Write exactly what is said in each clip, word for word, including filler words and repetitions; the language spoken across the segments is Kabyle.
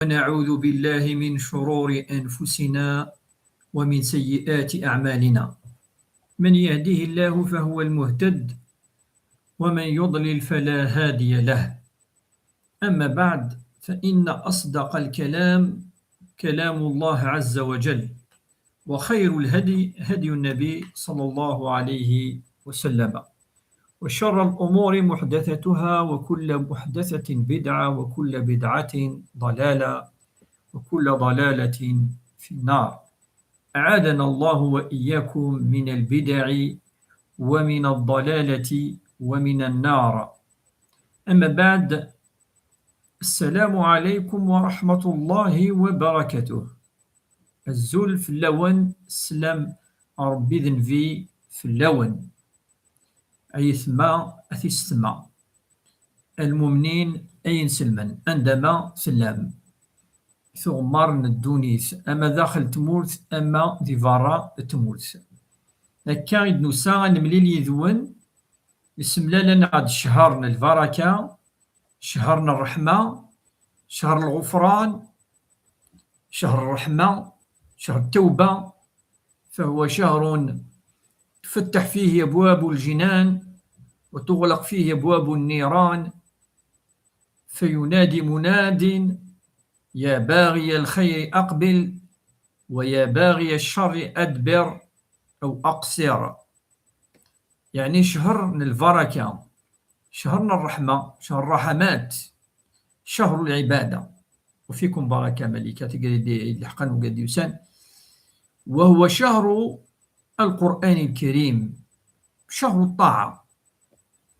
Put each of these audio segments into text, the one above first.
ونعوذ بالله من شرور أنفسنا ومن سيئات أعمالنا. من يهده الله فهو المهتد، ومن يضلل فلا هادي له. أما بعد، فإن أصدق الكلام كلام الله عز وجل، وخير الهدي هدي النبي صلى الله عليه وسلم، وشر الأمور محدثاتها، وكل محدثة بدعة، وكل بدعة ضلالة، وكل ضلالة في النار. أعاذنا الله وإياكم من البدع ومن الضلالة ومن النار. أما بعد، السلام عليكم ورحمة الله وبركاته. Azul fell-awen, sslam n Ṛebbi d Nnbi fell-awen. Ay atma, a tisetma, a lmumnin, ay inselmen, anda ma tellam, tiɣemmar n ddunit, ama daxel tmurt, ama di berra tmurt. Akka i d-nusa ad nemlil yid-wen, isemlalen-aɣ-d ccher n lbaraka, ccher n ṛṛeḥma, ccher n lɣufran, ccher n ṛṛeḥma, ccher n tawba, فهو شهر تفتح فيه أبواب الجنان وتغلق فيه أبواب النيران، فينادي مناد: يا باغي الخير أقبل، ويا باغي الشر أدبر أو أقصر. يعني شهر البركة، شهر الرحمة، شهر الرحمات، شهر العبادة، وفيكم بركة مليكة تقري دي الحقن وقد يسان، وهو شهر القرآن الكريم، شهر الطاعة،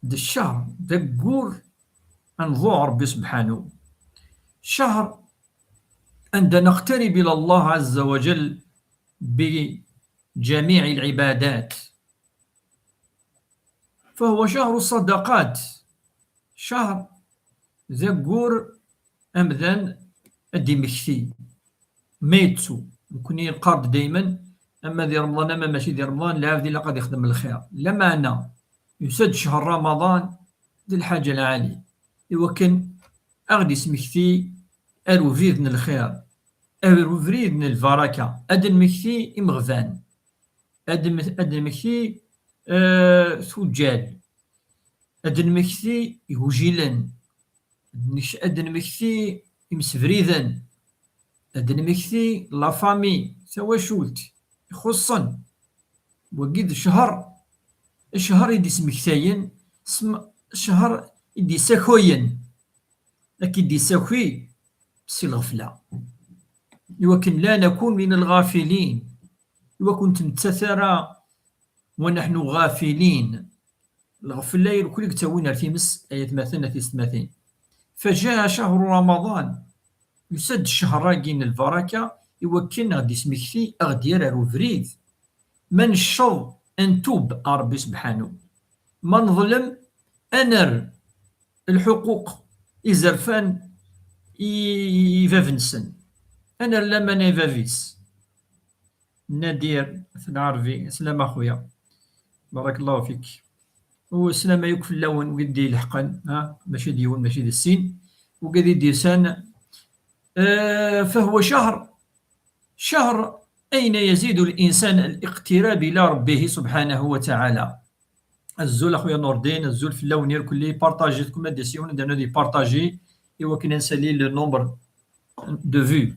d ccher, d aggur ad nḍuɛ Ṛebbi subḥanu. Ccher anda نقترب إلى الله عز وجل بجميع العبادات. فهو شهر الصدقات. Ccher d aggur amdan ad d-imekti. Ma yettu, nekni neqqar-d daymen, ama di Remḍan, ama mačči di Remḍan, lɛebd ilaq ad ixdem lxir. Lameɛna, yusa-d ccher Ramaḍan d lḥaǧa lɛali, iwakken ad ɣ-d-ismekti ar ubrid n lxir, ar ubrid n lbaraka, ad d-nmekti imeɣban, ad d-, ad d-nmekti, eh, tuǧǧal, ad d-nmekti igujilen, ad d-nek-, ad d-nmekti imsebriden, ad d-nmekti la famille, tawacult ixuṣṣen. Wagi d ccher, ccher i d-ismektayen, sm-, ccher i d-isakuyen, ad k-id-isaki si lɣefla. Iwakken لا نكون من الغافلين، iwakken ur nettat ara ونحن غافلين. Lɣefla irkul i yettawin ar times, ay atmaten, a tisetmatin. فجاء شهر رمضان. Yusa-d ccher-agi n lbaraka iwakken ad ɣ-d-ismekti, ad ɣ-d-yerr ar ubrid. Ma necceḍ, ad ntub ar Ṛebbi subḥanu. Ma neḍlem, ad nerr lḥuquq izerfan i, i bab-nsen. Ad nerr laman i bab-is. Nadir At Lɛerbi, slam a xuya. Barakallahu fik. U slam akk fell-awen, wid d-ileḥqen, ha, mačči d yiwen, mačči d sin. Wigad i d-yusan, eh, فهو شهر، شهر أين يزيد الإنسان الاقتراب إلى ربه سبحانه وتعالى. Azul a xuya Nurdin, azul fell-awen irkelli, partager, kum ad d-isiwen, ad d-partager, iwakken ad nsali le nombre de vues.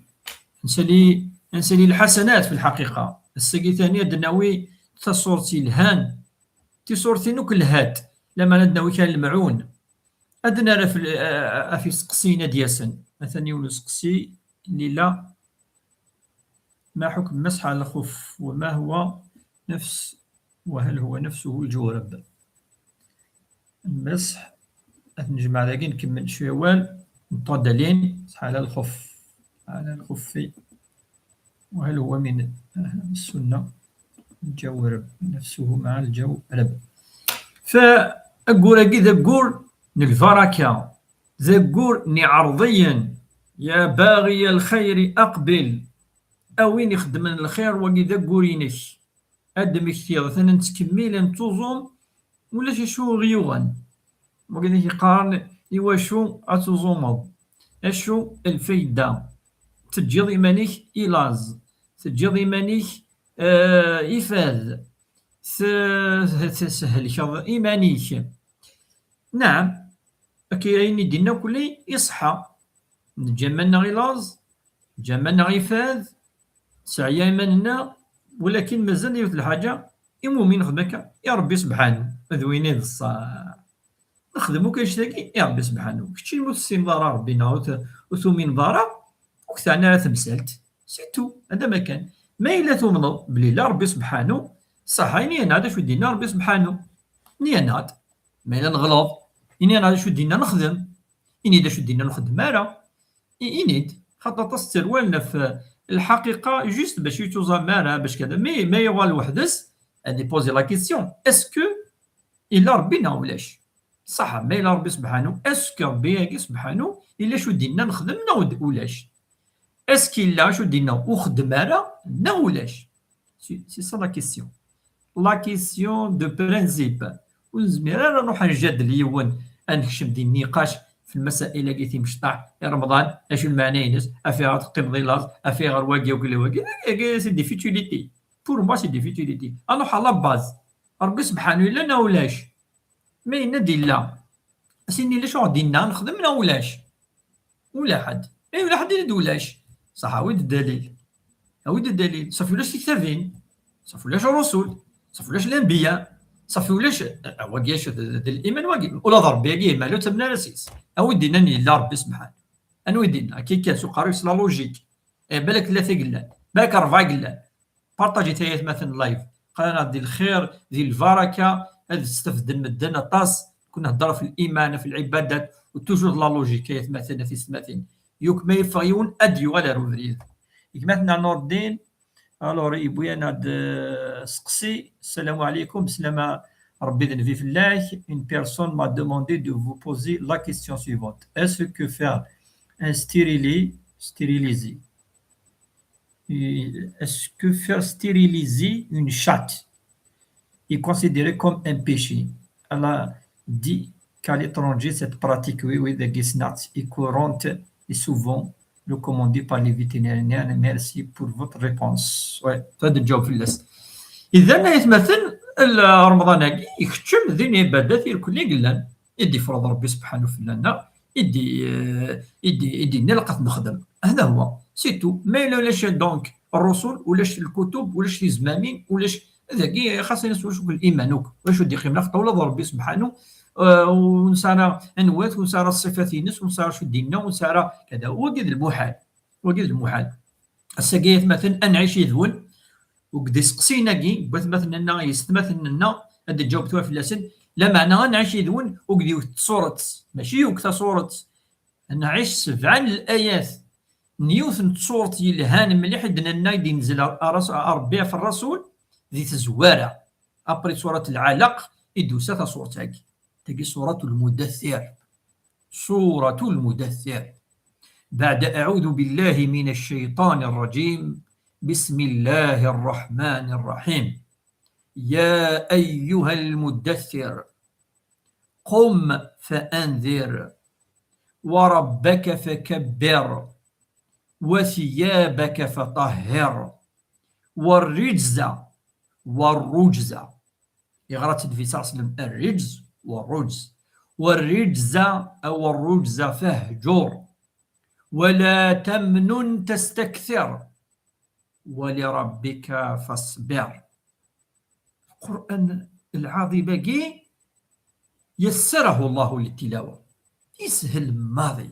Ad nsali, ad nsali lḥasanat fi lḥaqiqa. Ass-agi tani ad d-nawi taṣurt yelhan, tiṣurtin akk lhant, lameɛna ad d-nawi kra n lemɛun. Ad d-nerr ɣef, ɣef iseqsiyen ad d-yasen. Atan yiwen useqsi, Lila: ما حكم المسح على الخف؟ وما هو نفس، وهل هو نفسه الجورب؟ المسح، ad t-nejmeɛ dagi, nkemmel cwiya awal, نطادلين، مسح على الخف، على الخف، وهل هو من السنة؟ الجورب، نفسه مع الجورب. Fa aggur-agi d aggur n lbaraka, d aggur n iɛerḍiyen. يا باغي الخير أقبل. A win ixeddmen lxir, wagi d aggur-inek. Ad d-mmektiɣ, atan nettkemmil, nettuẓum, ulac acu i ɣ-yuɣen. Wagi d yeqqaren: iwacu ad tuẓumeḍ? Acu, الفايدة teǧǧiḍ iman-ik i laẓ, teǧǧiḍ iman-ik, eh, i fad, te-, teshelkeḍ iman-ik. Naɛam, akka ayen i d-yenna kulli iṣeḥḥa. Neǧǧa iman-nneɣ i laẓ, neǧǧa iman-nneɣ i fad, nesɛeyya iman-nneɣ, walakin mazal yiwet lḥaǧa, iwumi nexdem akka? I Ṛebbi sebḥanu, d win i d ṣṣeḥ. Nexdem akk annect-agi i Ṛebbi sebḥanu. Kečč imi ur tessineḍ ara Ṛebbi neɣ ur t-, ur tumineḍ ara, ur k-teɛni ara temsalt. C'est tout, anda ma kan. Ma yella tumneḍ belli yella Ṛebbi sebḥanu, ṣaḥa, ini-aneɣ-d acu d-yenna Ṛebbi sebḥanu. Ini-aneɣ-d. Ma yella neɣleḍ, ini-aneɣ-d acu d-yenna nexdem. Ini-d acu d-yenna nexdem ara. I-, ini-d. Xaṭer aṭas tterwalen ɣef, eh, lḥaqiqa, juste bac ur ttuẓam ara, bac kada. Mais ma yuɣal weḥd-s, ad ipozi la question, est-ce que yella Ṛebbi neɣ ulac? Ṣaḥa, ma yella Ṛebbi sebḥanu, est-ce que Ṛebbi-agi sebḥanu yella acu d-yenna nexdem neɣ d-, ulac? Est-ce que yella acu d-yenna ur xeddem ara neɣ ulac? C'est, c'est ça la question. La question de principe. Ur nezmir ara ad nruḥ ad njadel yiwen, ad nekcem di nniqac f lmasail-agi timecṭaḥ, i Remḍan, acu lmeɛna-ines, af ayɣer teqqimeḍ i laẓ, af ayɣer wagi, wagi, wagi, wagi, c'est des futilités. Pour moi, c'est des futilités. Ad nruḥ à la base. Ṛebbi sebḥanu yella neɣ ulac? Ma yenna-d yella, as-ini ulac, ur ɣ-d-yenna nexdem neɣ ulac? Ula ḥedd. Ma yella ḥedd yenna-d ulac. Ṣaḥ, awi-d ddalil. Awi-d ddalil. Ṣafi ulac tiktabin. Ṣafi ulac ṛṛusul. Ṣafi ulac lanbiya. Ṣafi ulac, eh, wagi acu d, d, d liman wagi. Ula d Ṛebbi-agi, ma ur ttamen ara s-is. Awi-d yennan yella Ṛebbi sebḥanu. Anwa i d-yenna? Akka kan, s uqerru-is la logique. Eh, balak tlata i yellan. Balak ṛebɛa i yellan. Partager-it ay atmaten live. Qqaren-aɣ di lxir, di lbaraka, ad stafden medden aṭas. Kun nehder ɣef liman, ɣef lɛibadat, u toujours la logique ay atmaten, a tisetmatin. Yuk ma yeffeɣ yiwen, ad d-yuɣal ar ubrid. Gma-tneɣ Nurdin, alors, yewwi-aneɣ-d, euh, seqsi. Salam ɛlikum, slama Ṛebbi d Nnbi fell-ak. Une personne m'a demandé de vous poser la question suivante. Est-ce que faire un stérili-, stériliser, est-ce que faire stériliser une chatte est considéré comme un péché? Elle a dit qu'à l'étranger, cette pratique, oui, oui, de guisnat est courante et souvent recommandée par les vétérinaires. Merci pour votre réponse. Ouais, ça de job fell-as. Idan, ay atmaten, Remḍan-agi ikeččem d lɛibadat irkelli i yellan. I d-ifreḍ Ṛebbi sebḥanu fell-aneɣ, i d-, eh, i d-, i d-yenna ilaq ad t-nexdem. Hada huwa, c'est tout. Ma yella ulac, donc, ṛṛusul, ulac lkutub, ulac tizmamin, ulac, dagi xas ad nesɛu cukk liman akk. Wacu d-iqqimen ɣef ṭṭawla d Ṛebbi sebḥanu, eh, ur nesɛi ara anwa-t, ur nesɛi ara ṣṣifat-ines, ur nesɛi ara acu d-yenna, ur nesɛi ara kada. Wagi d lmuḥal. Wagi d lmuḥal. Ass-agi, ay atmaten, ad nɛic yid-wen, deg iseqsiyen-agi n watmaten-nneɣ, yessetmaten-nneɣ, ad d-ǧǧaweb tura fell-asen, lameɛna ad nɛic yid-wen deg yiwet n tsuret, mačči deg taṣuret, ad nɛic sebɛa n layat n yiwet n tsuret yelhan mliḥ i d-nenna i d-inzel Ṛ-, Ṛ-, Ṛebbi ɣef Ṛṛasul di tezwara. Après surat Lɛalaq i d-tusa taṣuret-agi. Tagi surat Lmudathir. Surat Lmudathir. بعد أعوذ بالله من الشيطان الرجيم. بسم الله الرحمن الرحيم. يا أيها المدثر، قم فأنذر، وربك فكبر، وثيابك فطهر، والرجز، والرجز. Yeɣra-tt-id Nnbi ṣalla Llahu ɛalayhi wa sallam, الرجز والرجز. والرجز أو الرجز فاهجر، ولا تمنن تستكثر، ولربك فاصبر. Lqur'an lɛaḍim-agi, يسره الله للتلاوة. Yeshel maḍi.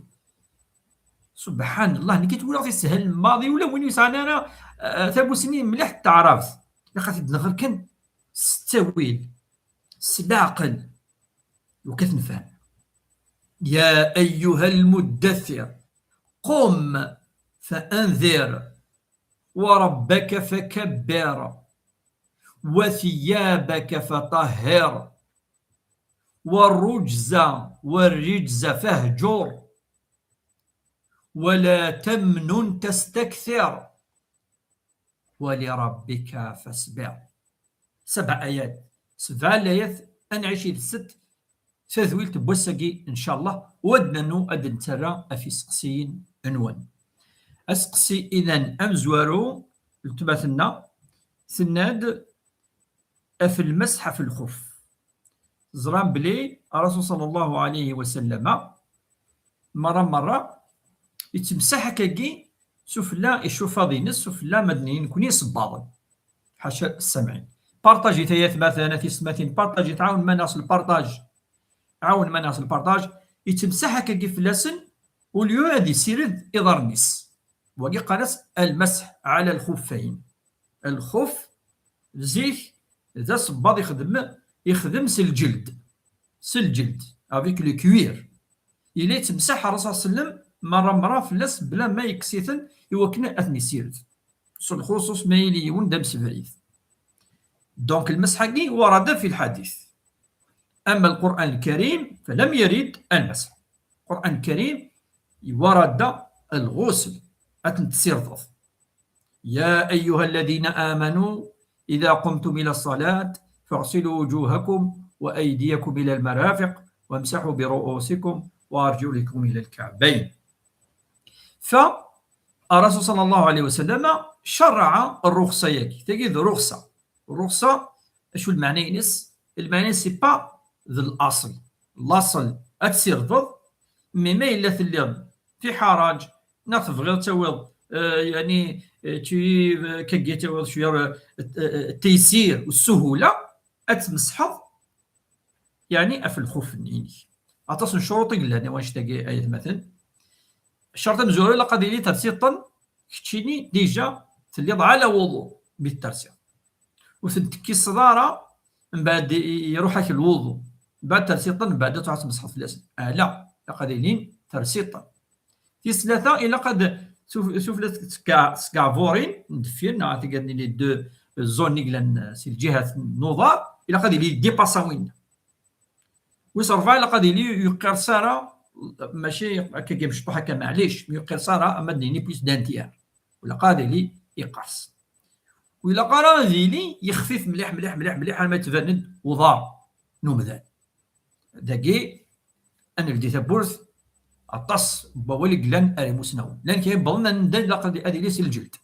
Subḥan Llah, nekk i twalaɣ yeshel maḍi, ula win ur yesɛan ara, eh, tamussni mliḥ n taɛrabt. Ilaq ad t-id-nɣer kan s ttawil, s leɛqel. Ur kat nefhem. يا أيها المدثر، قم فأنذر، وربك فكبر، وثيابك فطهر، والرجز، والرجز فاهجر، ولا تمنن تستكثر، ولربك فاصبر. Sebɛa ayat. Sebɛa layat, ad nɛic yid-sent tadwilt n wass-agi, ncallah, u ad nernu ad d-nettarra ɣef yiseqsiyen-nwen. Aseqsi idan amezwaru, letma tenna, tenna-d: af lmasḥ af lxuf. Ẓran belli Rasul sallallahu alayhi wa sallama merra merra yettemsaḥ akkagi sufella icufaḍ-ines, sufella ma d-nini nekni isebbaḍen. Ḥaca ssamɛin. Partajit ay atmaten, a tisetmatin, partajit, ɛawen iman-nneɣ s lpartaj. Ɛawen iman-nneɣ s lpartaj. Yettemsaḥ akkagi fell-asen, au lieu ad yessired iḍarren-is. Wagi qqaren-as المسح على الخفين. Lxuf, zik, d asebbaḍ ixdem, ixdem s lǧeld. S lǧeld, avec le cuir. Yella yettemsaḥ Rasul sallallahu alayhi wa sallam merra merra fell-as bla ma yekkes-iten i wakken ad ten-yessired. S lxuṣuṣ ma yili yiwen d amsebrid. Donc, المسح-agi ورد في الحديث. أما القرآن الكريم فلم يرد المسح. القرآن الكريم ورد الغسل. Ad ten-tessirdeḍ. يا أيها الذين آمنوا إذا قمتم إلى الصلاة فاغسلوا وجوهكم وأيديكم إلى المرافق وامسحوا برؤوسكم وأرجلكم إلى الكعبين. Fa Rasul sallallahu alayhi wa sallam cerreɛ rruxsa-yagi. Tagi d rruxsa. Rruxsa, acu lmeɛna-ines? Lmeɛna-ines, c'est pas d laṣel. Laṣel ad tsirdeḍ, mais ma yella telliḍ fi ḥaraǧ, neɣ tebɣiḍ ad tawiḍ, eh, yani, eh, tu, eh, kagi ad tawiḍ cwiya, eh, eh, taysir u ssuhula, ad tmesḥeḍ, yani, af lxuf-nni-inek. Aṭas n ccuruṭ i yellan i wannect-agi, ay atmaten. Ccerṭ amezwaru, ilaq ad yili tersiḍ-ten keččini, déjà telliḍ ɛla wuḍu mi t-tersiḍ. Ur ten-tekkiseḍ ara, mbeɛd i-, i-, iruḥ-ak lwuḍu. Mbeɛd tersiḍ-ten, mbeɛd ad truḥ ad tmesḥeḍ fell-asen. Ala, ilaq ad ilin tersiḍ-ten. Tis tlata, ilaq ad suf-, sufella seg tga-, sgavurin n deffir, neɣ tigad-nni, les deux zones i yellan, eh, si lǧihat n uḍar, ilaq ad yili dépassé winna. Wis ṛebɛa, ilaq ad yili ur yeqqers ara, mačči akka mecṭuḥ akka, maɛlic, ur yeqqers ara, ama d-nini plus d'un tiers. Ilaq ad yili yeqqers. Ur ilaq ara ad yili yexfif mliḥ, mliḥ, mliḥ, mliḥ, arma yettban-d uḍar n umdan. Dagi, ad neldi tawwurt, aṭas n wawal i yellan ar imusnawen. Llan kra yewwḍen anda ilaq ad, ad yili si lǧeld.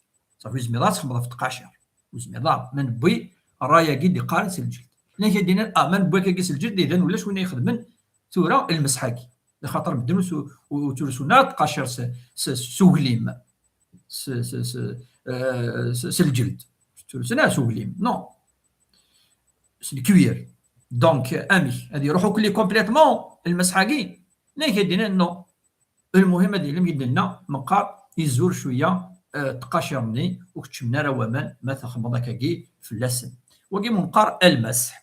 Ṣafi, ur zmireɣ ad txedmeḍ ɣef tqacer. Ur zmireɣ ara. Ma newwi ṛṛay-agi d-iqqaren si lǧeld. Llan kra d-yennan, ah, ma newwi akkagi si lǧeld, idan ulac win ay ixedmen tura lmesḥ-agi. Lxaṭer medden ur su-, ur, ur ttrusun ara tqacer s, s, s uglim. S, s, s, eh, s, s lǧeld. Ur ttrusun ara s uglim. Non. S le cuir. Donc, amek? Ad iruḥ ukli complètement lmesḥ-agi? Llan kra d-yennan, non. Lmuhim, ad yili mi d-nenna, meqqar izur cwiya, eh, tqacer-nni, ur keččmen ara waman ma txedmeḍ akkagi fell-asen. Wagi meqqar lmesḥ.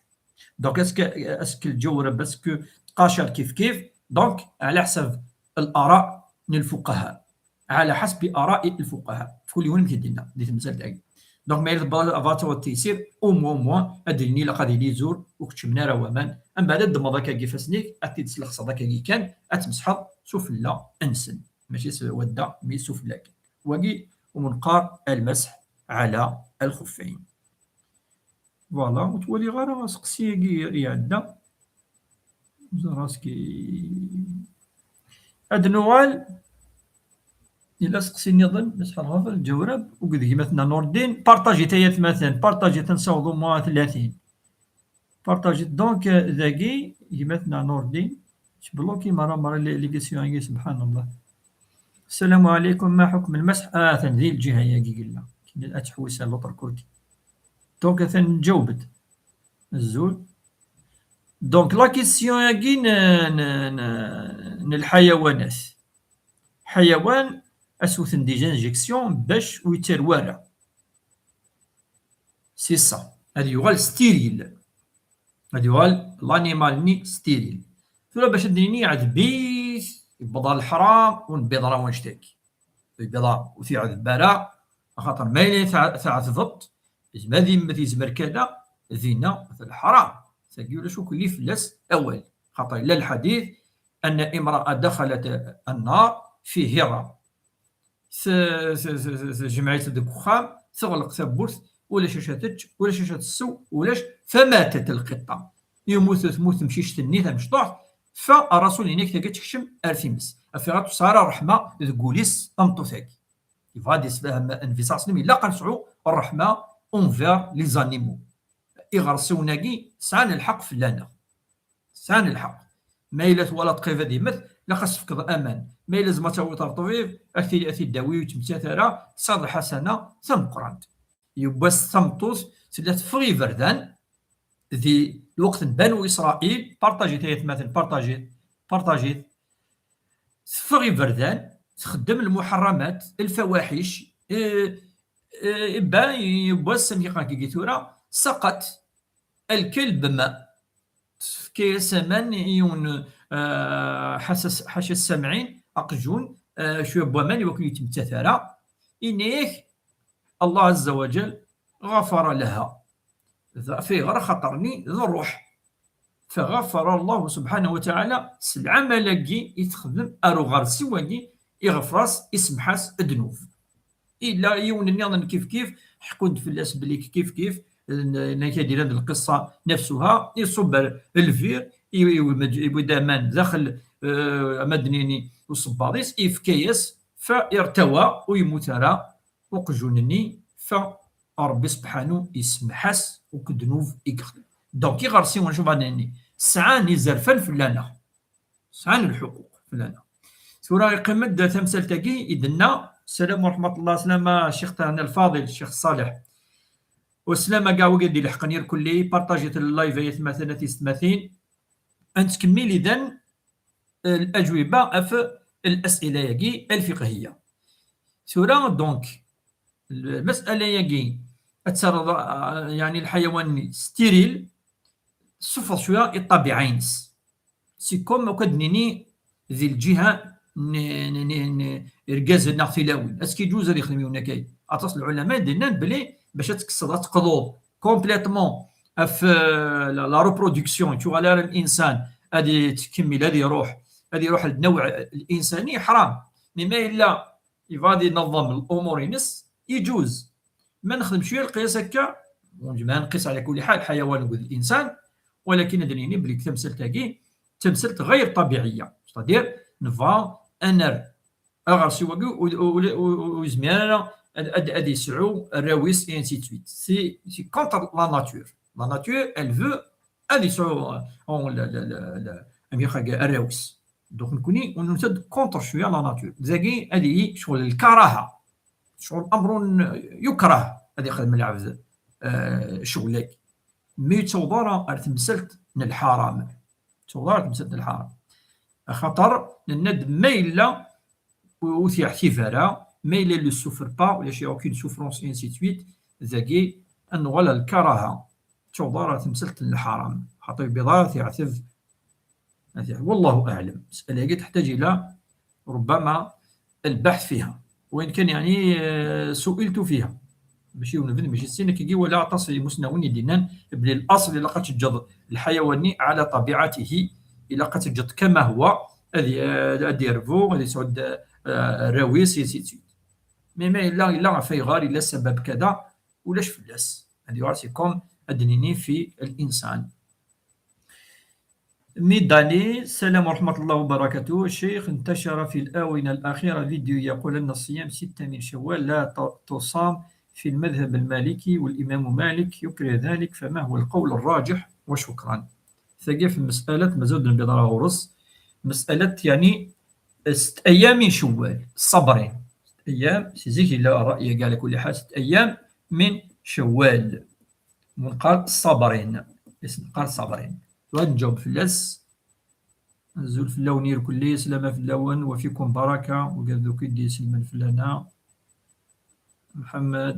Donc, est-ce que, est-ce que lǧawrab, est-ce que tqacer kifkif? Donc, ɛla ḥsab الآراء n lfuqaha. Ɛla ḥasbi آراء lfuqaha. F kul yiwen amek i d-yenna di temsalt-agi. Donc, ma yella tebɣa ad tawiḍ taysir, au moins, au moins, ad d-nini ilaq ad yili izur, ur keččmen ara waman. Mbeɛd ad ddmeḍ akkagi ifassen-ik, ad t-id-slexseḍ akkagi kan, ad tmesḥeḍ sufella-nsen. Mačči s wadda, mais sufella kan. Wagi, u neqqar المسح على الخفين. Voilà, ur twaliɣ ara aseqsi-agi iɛedda. Ẓer aski ad nuɣal. Yella aseqsi nniḍen, ma sḥerɣeɣ lǧawrab, akked gma-tneɣ Nurdin. Partajit ay atmaten, partajit, ad nessaweḍ au moins à tlatin. Partajit donc, euh, dagi, gma-tneɣ Nurdin. Tbloki merra merra les, les questions-agi, subhanallah. السلام عليكم، ما حكم المسح؟ Ah, atan di lǧiha-agi yella. Ad tḥewwes ar l'autre côté. Donc, atan nǧaweb-d. Azul. Donc, la question-agi n, n, n, n lḥayawanat. Ḥayawan, ad s-wten des injections bac ur yettarew ara. C'est ça. Ad yuɣal stérile. Ad yuɣal l'animal-nni stérile. Tura bac ad d-nini yeɛdeb-it, yewweḍ ɣer leḥram, ur newwiḍ ara wanect-agi. Ur yewwiḍ ara, ur t-yeɛdeb ara, axaṭer ma yella tɛ-, tɛedbeḍ-t, yezmer ad yemmet, yezmer kada, dinna d leḥram. Tagi ulac akk li fell-as awal. Xaṭer yella lḥadit, أن امرأة دخلت النار في هرة. T-, t-, t-, t-, tejmeɛ-itt deg uxxam, teɣleq tawwurt, ulac acu ad tečč, ulac acu ad tessew, ulac, فماتت القطة. Yemmut, temmut temcict-nni tamecṭuḥt, fa Rasul yenna-k tagi ad tekcem ar times. Afiɣ ur tesɛi ara ṛṛeḥma deg wul-is tameṭṭut-agi. Yebɣa ad yessefhem Nnbi ṣalla Llahu ɛalayhi wa sallam, ilaq ad nesɛu ṛṛeḥma envers les animaux. Iɣersiwen-agi sɛan lḥeqq fell-aneɣ. Sɛan lḥeqq. Ma yella twalaḍ qrib ad yemmet, ilaq ad s-tefkeḍ aman. Ma yella tzemreḍ ad tawiḍ ɣer ṭṭbib, ad t-, ad t-id-tawi, ur yettmettat ara, tesɛiḍ lḥasana tameqqrant. Yiwwas tameṭṭut tella teffeɣ iberdan di lweqt n Banu Isṛayil, parṭajit ay atmaten, parṭajit, parṭajit. Teffeɣ iberdan, txeddem lmuḥerramat, lfawaḥic, eh, eh, ben, yiwwas amek i qqaren tura, saqat lkelb ma. Tefka-yas aman i yiwen, eh, ḥaca, ḥaca ssamɛin, aqjun, eh, cwiya n waman, i wakken ur yettmettat ara. Yenna-yak Allah Azza wa Jal, ɣafara laha. Ɣef ayɣer? Axaṭer-nni d ṛṛuḥ. Faɣafara Allahu subḥanahu wa taɛala s lɛamal-agi i texdem, ar uɣersiw-agi, iɣfer-as, isemḥ-as ddnub. Illa yiwen nniḍen kif kif, ḥekkun-d fell-as belli kif kif, n-, nekk ad d-iran d lqissa nafsuha, iṣubb ar lbir, i-, i-, iwwi-d aman daxel, eh, ama d-nini usebbaḍ-is, ifka-yas, fa irtawa, ur yemmut ara uqjun-nni, fa Ṛebbi subḥanu isemḥ-as akk ddnub i yexdem. Donc, iɣersiwen, acu bɣan nini? Sɛan izerfan fell-aneɣ. Sɛan lḥuquq fell-aneɣ. Tura iqqim-d tamsalt-agi i d-tenna, sslam wa ṛeḥmatullah, sslam a Ccix taɛna lfaḍil, Ccix Ṣaleḥ. U sslam a kra wigi d-ileḥqen irkelli, parṭajit live ay atmaten, a tiyessetmatin. Ad nettkemmil idan, eh, lajwiba ɣef lasila-agi alfiqhiya. Tura, donc, lmasala-agi ad terreḍ, eh, yeɛni lḥayawan-nni stérile, tessufɣeḍ cwiya i ṭṭabiɛa-ines. C'est comme akk ad d-nini di lǧiha n, n, n, n irgazen neɣ tilawin. Est-ce que yeǧuz ad yexdem yiwen akkay? Aṭas n lɛulama i d-yennan belli bac ad tekkseḍ, ad teqḍuḍ complètement ɣef, euh, la, la reproduction, ur yuɣal ara linsan ad yettkemmil, ad iruḥ, ad iruḥ lnewɛ linsani, ḥram. Mais ma yella yebɣa ad ineḍḍem lumuṛ-ines, yeǧuz. Ma nexdem cwiya lqiyas akka, ur nezmir ad nqis ɛla kulli ḥal lḥayawan akked linsan, walakin ad d-nini belli deg tamsalt-agi d tamsalt ɣayr ṭabiɛiyya, c'est-à-dire nebɣa ad nerr aɣersiw-agi u, u, u, u, ur yezmir ara ad, ad, ad yesɛu arraw-is, et ainsi de suite. C'est, c'est contre la nature. La nature, elle veut ad yesɛu, euh, la, la, la, la, amek i qqaren, arraw-is. Donc, nekkni, ur nusa-d contre cwiya la nature. Dagi, ad yili ccɣel lkaraha. Ccɣel amrun yukrah, ad yexdem lɛebd, euh, ccɣel-agi. Mi yettaweḍ ara ar temsalt n lḥaram. Yettaweḍ ara ar temsalt n lḥaram. Axaṭer, nenna-d ma yella ur, ur t-yeɛtib ara, ma yella ne souffre pas, ulac, il y a aucune souffrance, et ainsi de suite, dagi, ad nuɣal ar lkaraha. Ur tettaweḍ ara temsalt n lḥaram. Xaṭer yebɣa ad t-yeɛteb. Wallahu aɛlam. Lmasala-agi teḥtaǧ ila ربما البحث فيها. وإن كان يعني، آه، سئلت فيها. ماشي ونبذ، ماشي السنة كي ولا عطاس مسنون يدينان بلي الأصل إلا قد تجد الحيوان على طبيعته، إلا قد تجد كما هو، هذه، آه، هذه رفو، هذه سعود، آه، راويس، يسيتي. Mais ما إلا، إلا فيغار، إلا سبب كذا، ولاش فلاس. هذه غار c'est comme أدنيني في الإنسان. ميداني، السلام ورحمة الله وبركاته. الشيخ، انتشر في الآونة الأخيرة فيديو يقول أن الصيام ستة من شوال لا ت-، تصام في المذهب المالكي، والإمام مالك يكره ذلك، فما هو القول الراجح؟ وشكرا. Tagi f lmasala mazal d nbiḍ ara ɣur-s. Lmasala, yeɛni, ست أيام من شوال صابرين. ست أيام, si zik yella ṛṛay-agi ɛla kulli ḥal, ست أيام من شوال. Neqqar ṣṣabrin. Is neqqar ṣṣabrin. Tura ad nǧaweb fell-as. Azul fell-awen irkelli, slama fell-awen, wa fikum baraka, wigad akk i d-iselmen fell-aneɣ. Mḥemmed.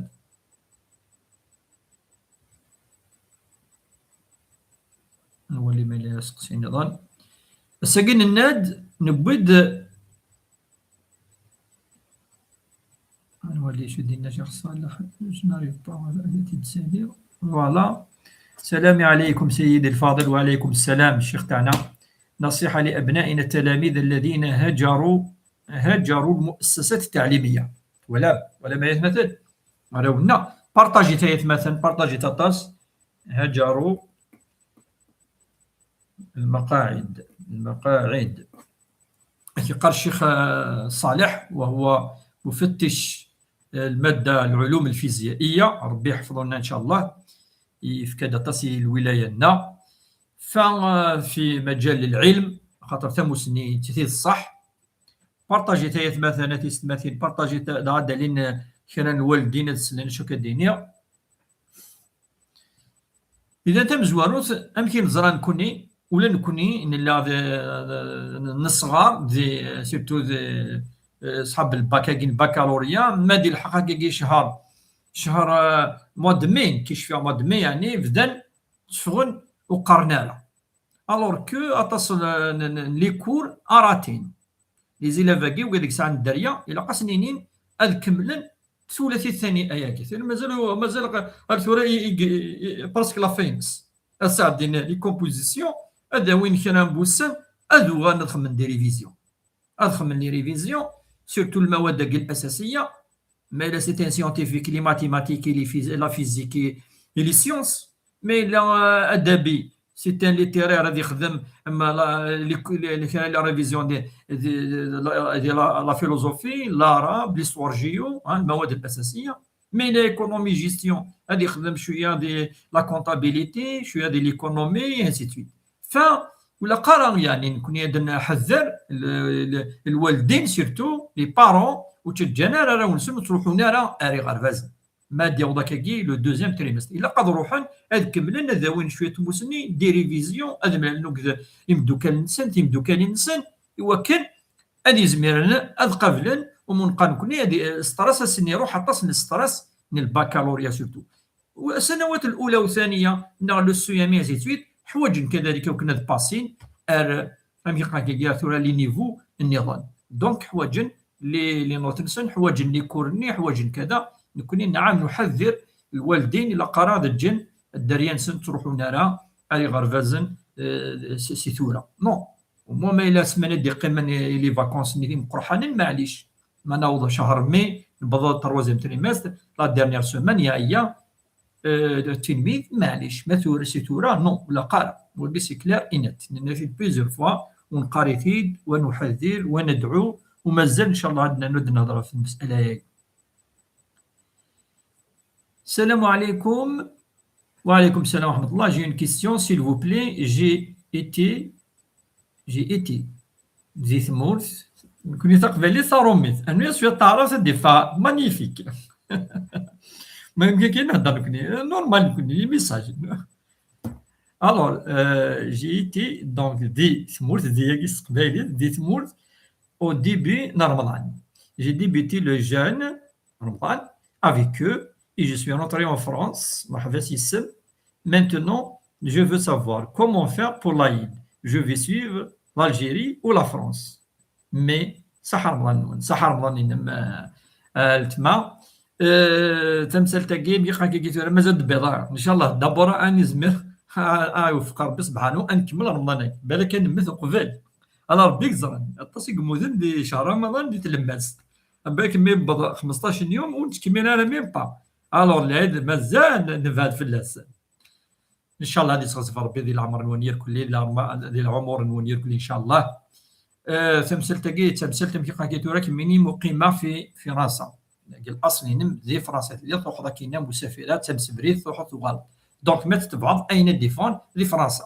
Nwali ma yella asteqsi nniḍen. Ass-agi nenna-d, newwi-d Voilà. السلام عليكم سيدي الفاضل. وعليكم السلام الشيخ تاعنا. نصيحة لأبنائنا التلاميذ الذين هجروا، هجروا المؤسسات التعليمية. Voilà, voilà ma yatmaten. Voilà, partager ta yatmaten, partager ta tasse. هجروا المقاعد، المقاعد. كي قال الشيخ، آه، صالح، وهو مفتش المادة العلوم الفيزيائية، ربي يحفظنا إن شاء الله، يفكد aṭas i lwilaya-nneɣ. Fa, euh, في مجال العلم، خاطر tamusni d tid ṣṣeḥ. Partager-t ay atmaten, a tiyessetmatin, partager-t, ad d-alin kra n lwaldin ad slen acu akka d-iniɣ. Idan tamezwarut, amek i neẓra nekkni, ula nekkni nella d, d, nesɣer, d, surtout d, eh, ṣḥab lbak-agi n baccalauréat, ma di lḥeq agi cehṛ, cehṛ, eh, mois de mai, ki cfiɣ mois de mai, yeɛni bdan tteffɣen ur qqaren ara. Alors que aṭas n, n, n, n les cours ara ratin. Les élèves-agi, wid i yesɛan dderya, ilaq ad sen-inin ad kemmlen tewlafit tani ayagi. Tili mazal, mazal ɣ-, ar tura i, i, i, presque la fin-ines. Ad sɛeddin les compositions, ad awin kra n wussan, ad uɣalen ad xedmen des révisions. Ad xedmen les révisions, surtout lmawad-agi l-asasiya, ma yella c'est un scientifique, les mathématiques, et les phys-, la physique, et, et les sciences, ma yella, euh, adabi, c'est un littéraire, ad ixdem, ama la, les, les, les, la révision de, de, de la, de la, la philosophie, l'arabe, l'histoire géo, hein, المواد الأساسية. Ma yella économie gestion, ad ixdem cwiya de la comptabilité, cwiya de l'économie, et ainsi de suite. Fa, ur ilaq ara, yeɛni, nekkni ad nḥadder l-, l-, lwaldin, surtout les parents, ur ttǧǧan ara arraw-nsen, ur ttruḥun ara ar iɣerbazen. Ma ad d-yaweḍ akkagi le deuxième trimestre, ilaq ad ruḥen, ad kemmlen, ad awin cwiya n tmusni, des révisions, ad mlalen akked imeddukal-nsen, timeddukal-nsen, i wakken ad izmiren ad qablen, umunqa nekkni ad i-, stress ad sen-iruḥ aṭas n stress n lbakalurya surtout. Ssanawat الأولى والثانية neɣ le C E M et ainsi de suite, ḥwaǧen kadalik akken ad passin ar, amek i qqaren kagi, ar tura les niveaux nniḍen. Donc ḥwaǧen les, les notes-nsen, ḥwaǧen les cours-nni, ḥwaǧen kada. Nekkni nɛam nuḥaddir lwaldin, ilaq ara ad ǧǧen dderya-nsen, ttruḥun ara ar iɣerbazen, eh, si, si tura. Non. Au moins ma yella ssmana d-iqqimen i les vacances-nni timeqrḥanin, maɛlic. Ma naweḍ cehṛ mai, newweḍ troisième trimestre, la dernière semaine, yeɛya, euh, tilmid, maɛlic. Ma tura, si tura, non, ur ilaq ara. Wagi c'est clair et net. Nenna-t-id plusieurs fois, u neqqar-it-id, wa nuḥadir, wa nedɛu, u mazal, ncallah, ad nernu ad nehder ɣef lmesala-agi. السلام عليكم. وعليكم السلام ورحمة الله. J'ai une question, s'il vous plaît. J'ai été, j'ai été di tmurt. Nekkni taqbaylit taṛumit. Anu yas cwiṭ taɛrabt ad d-ifa. Magnifique. Ma yumkin kan nehder nekkni. Normal nekkni, les messages. Alors, euh, j'ai été donc di tmurt, di yagi s teqbaylit, di tmurt au début n Remḍan. J'ai débuté le jeûne Remḍan avec eux et je suis rentré en France. Merḥba yes-m. Maintenant, je veux savoir comment faire pour l'Aïd. Je vais suivre l'Algérie ou la France. Mais, ṣaḥa Remḍan-nwen, ṣaḥa Remḍan-inem, euh, euh, letma. Euh, tamsalt-agi, mi qqaren kagi tura, mazal d-tebbiḍ ara. Ncallah, d'abord, ad nizmir, a, a iwefeq Rebbi subḥanu, ad nkemmel Remḍan-agi. Balak ad nemmet uqbel. Ala Rebbi i yeẓran. Aṭas i yemmuten di cehṛ Remḍan di tlemmast. Am bac mi yewweḍ xmesṭac n yum, ur nettkemmil ara même pas. Alors, lɛid mazal nebɛed fell-as. Ncallah ad yesseɣzef Rebbi di leɛmer-nwen irkelli, di leɛma-, di lɛumur-nwen irkelli, ncallah. Eh, tamsalt-agi d tamsalt amek i qqaren tura, kemmini muqima fi, fi Fransa. Deg laṣel-inem di Fransa, telliḍ truḥeḍ akkin am usafir-a, d tamsebrit, truḥeḍ tuɣaleḍ. Donc, ma tettebɛeḍ ayen ad d-ifɣen di Fransa.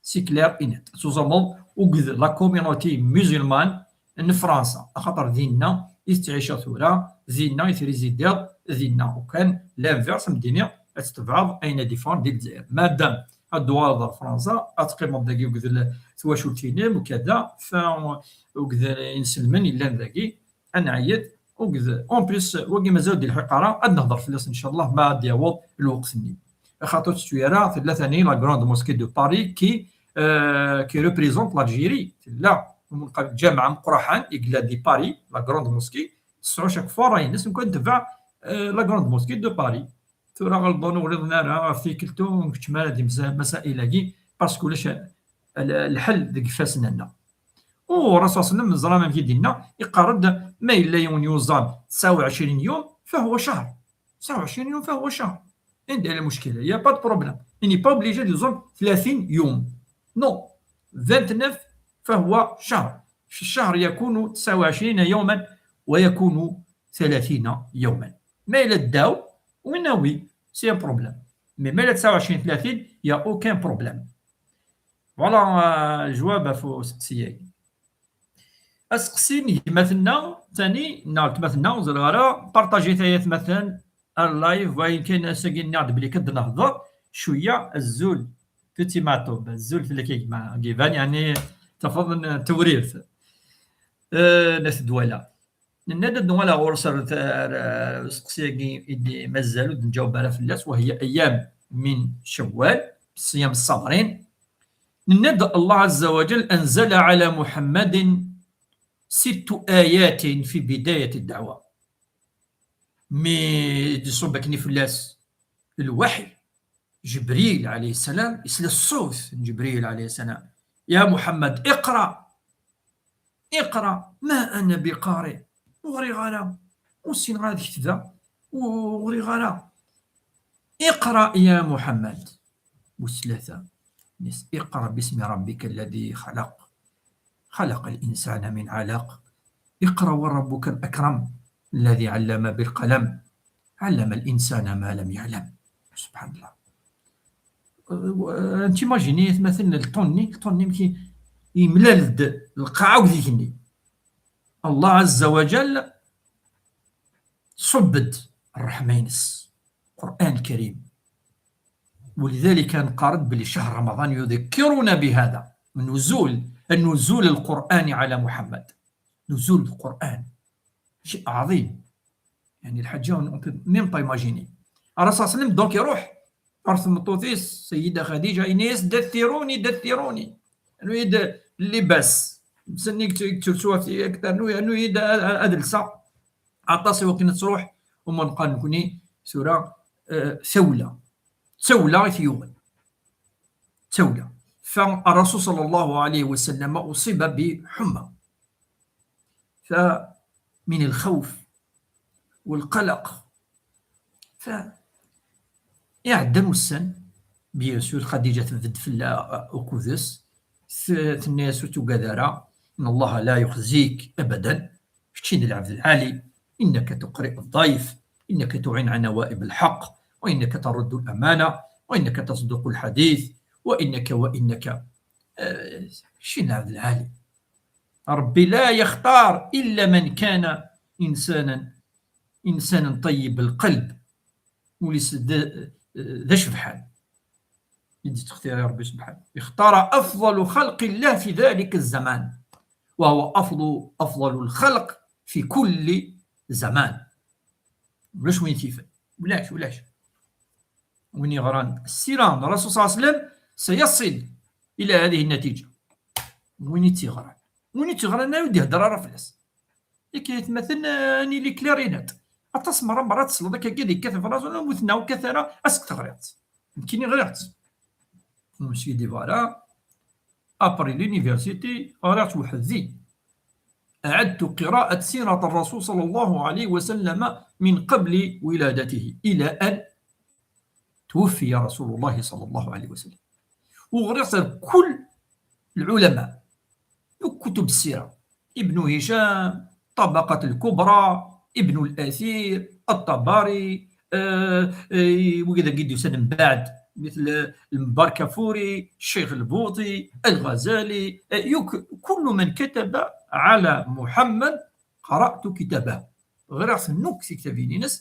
C'est clair et net. Tuẓumeḍ akked la communauté musulmane n Fransa, axaṭer dinna i tettɛiceḍ tura, dinna i trizidiḍ, dinna. Ukan, l'inverse, am d-iniɣ, ad tettebɛeḍ ayen ad d-ifɣen di Lezzayer. Madam ad d-tuɣaleḍ ɣer Fransa, ad teqqimeḍ dagi akked l-, twacult-inem, ukada, fa, akked inselmen yellan dagi, ad nɛeyyeḍ, akked, en plus, wagi mazal ur d-ilḥiq ara, ad nehder fell-as, ncallah, ma ad d-yaweḍ lweqt-nni. Axaṭer ur tettu ara, tella tani la grande mosquée de Paris qui, euh, qui représente l'Algérie. Tella, lǧameɛ ameqqran i yella di Paris, la grande mosquée, tesɛu chaque fois ṛṛay-ines, nekk netbeɛ, euh, la grande mosquée de Paris. Tura ɣelḍen ur ɣliḍen ara ɣef tikkelt, ur nkeččem ara di msa-, masail-agi, parce que ulac l-, lḥel deg ifassen-nneɣ. U Rasul صلى الله عليه وسلم, neẓra amek i d-yenna, iqqar-d, ma yella yiwen yuẓam tesɛa u ɛecrin yum, فهو شهر. تسعة وعشرين يوم فهو شهر. عندي المشكلة، il y a pas de problème. Il n'est pas obligé de يصوم ثلاثين يوم. Non. vingt-neuf فهو شهر. في الشهر يكون تسعة وعشرين يوما ويكون ثلاثين يوما. Ma yella ddaw, oui, c'est un problème. Mais ma yella tesɛa u ɛecrin, ثلاثين, il y a aucun problème. Voilà, euh, الجواب ɣef useqsi-agi. Aseqsi n gma-tneɣ tani, neɣ weltma-tneɣ, ur ẓriɣ ara, partager-t ay atmaten, ar live, wayen kan ass-agi nniɣ-d belli kan ad nehḍer cwiya. Azul, petit Maɛṭub, azul fell-ak a gma, iban yeɛni tafeḍ n tewrirt. Eh, n At Dwala. Nenna-d ad nuɣal ɣur-s ar, ar, ar useqsi-agi i d-, mazal ur d-nǧaweb ara fell-as, وهي أيام من شوال, ṣṣyam ṣṣabrin. Nenna-d Allah عز وجل أنزل على محمد ست آيات في بداية الدعوة. Mi d-iṣubb akken fell-as lwaḥy, Ǧebril ɛalayhi ssalam, isla ṣṣut n Ǧebril ɛalayhi ssalam: يا محمد اقرأ، اقرأ، ما أنا بقارئ. Ur ɣriɣ ara, ur ssineɣ ad ketbeɣ, ur ɣriɣ ara. اقرأ يا محمد. Wis tlata, اقرأ باسم ربك الذي خلق، خلق الإنسان من علق، اقرأ وربك الأكرم، الذي علم بالقلم، علم الإنسان ما لم يعلم. سبحان الله. Euh, timagini, atmaten, lṭun-nni, lṭun-nni, amek i-, yemlal-d lqaɛa akked igenni. Allah عز وجل ṣubb-d ṛṛeḥma-ines, القرآن الكريم. ولذلك نقارن بلي شهر رمضان يذكرنا بهذا، نزول، نزول القرآن على محمد. نزول القرآن شيء عظيم. يعني الحاجة on peut même pas imaginer. الرسول صلى الله عليه وسلم donc يروح ɣer tmeṭṭut-is السيدة خديجة، yenna-yas: دثروني، دثروني. Rnu-yi-d اللباس. Msenni tersu ad lseɣ. Aṭas i wakken ad truḥ, uma neqqar nekni tura, eh, tawla. Tawla i t-yuɣen. Tawla. فالرسول صلى الله عليه وسلم أصيب بحمى. فمن الخوف والقلق. ف iɛeddan ussan, bien sûr, Xadiǧa tebded fell-a, uh, ukud-s, t-, tenna-yas: ur tugad ara, إن الله لا يخزيك أبدا، kečč i d lɛebd lɛali, إنك تقرئ الضيف، إنك تعين على نوائب الحق، وإنك ترد الأمانة، وإنك تصدق الحديث، وإنك، وإنك. Eh, kečč i d lɛebd lɛali. Ṛebbi لا يختار إلا من كان إنسانا، إنسانا طيب القلب. Ul-is d, d acebḥan. I d-yettextiri Ṛebbi subḥanahu. اختار أفضل خلق الله في ذلك الزمان. وهو أفضل، أفضل الخلق في كل زمان. Ulac win t-yifen. Ulac, ulac. Win yeɣran السيرة de الرسول صلى الله عليه وسلم سيصل إلى هذه النتيجة. Win i tt-yeɣran. Win i tt-yeɣran, ur d-ihedder ara fell-as. Yak atmaten, eh, ad nili clair et net. Aṭas merra, merra tesleḍ akka deg kat France, ur muten, ur kkat ara, as-k teɣriḍ. Nekkini ɣriɣ-tt. Monsieur Guevara, après l'université, ɣriɣ-tt weḥd-i. أعدت قراءة سيرة الرسول صلى الله عليه وسلم من قبل ولادته إلى أن توفي رسول الله صلى الله عليه وسلم. وغريت كل العلماء، كتب السيرة، ابن هشام، طبقة الكبرى، ابن الأثير، الطبري، آه، آه، وكذا قد يسلم بعد، مثل المباركفوري، الشيخ البوطي، الغزالي، آه، يك-، كل من كتب على محمد قرأت كتابه. Ɣriɣ-ten akk tiktabin-ines,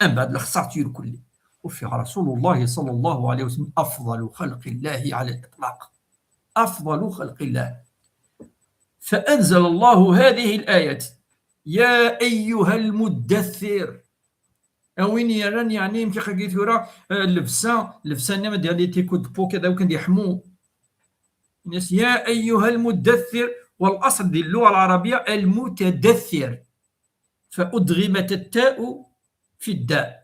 mbeɛd lexṣaɣ-t irkelli. وفي رسول الله صلى الله عليه وسلم أفضل خلق الله على الإطلاق. أفضل خلق الله. فأنزل الله هذه الآية: يا أيها المدثر. A win yerran, yeɛni, amek i tura, eh, llebsa, llebsa-nni ma d-, les tricots de peau كذا, وكان يحمو. يا أيها المدثر، والأصل ديال اللغة العربية المتدثر. فأدغمت التاء في الداء.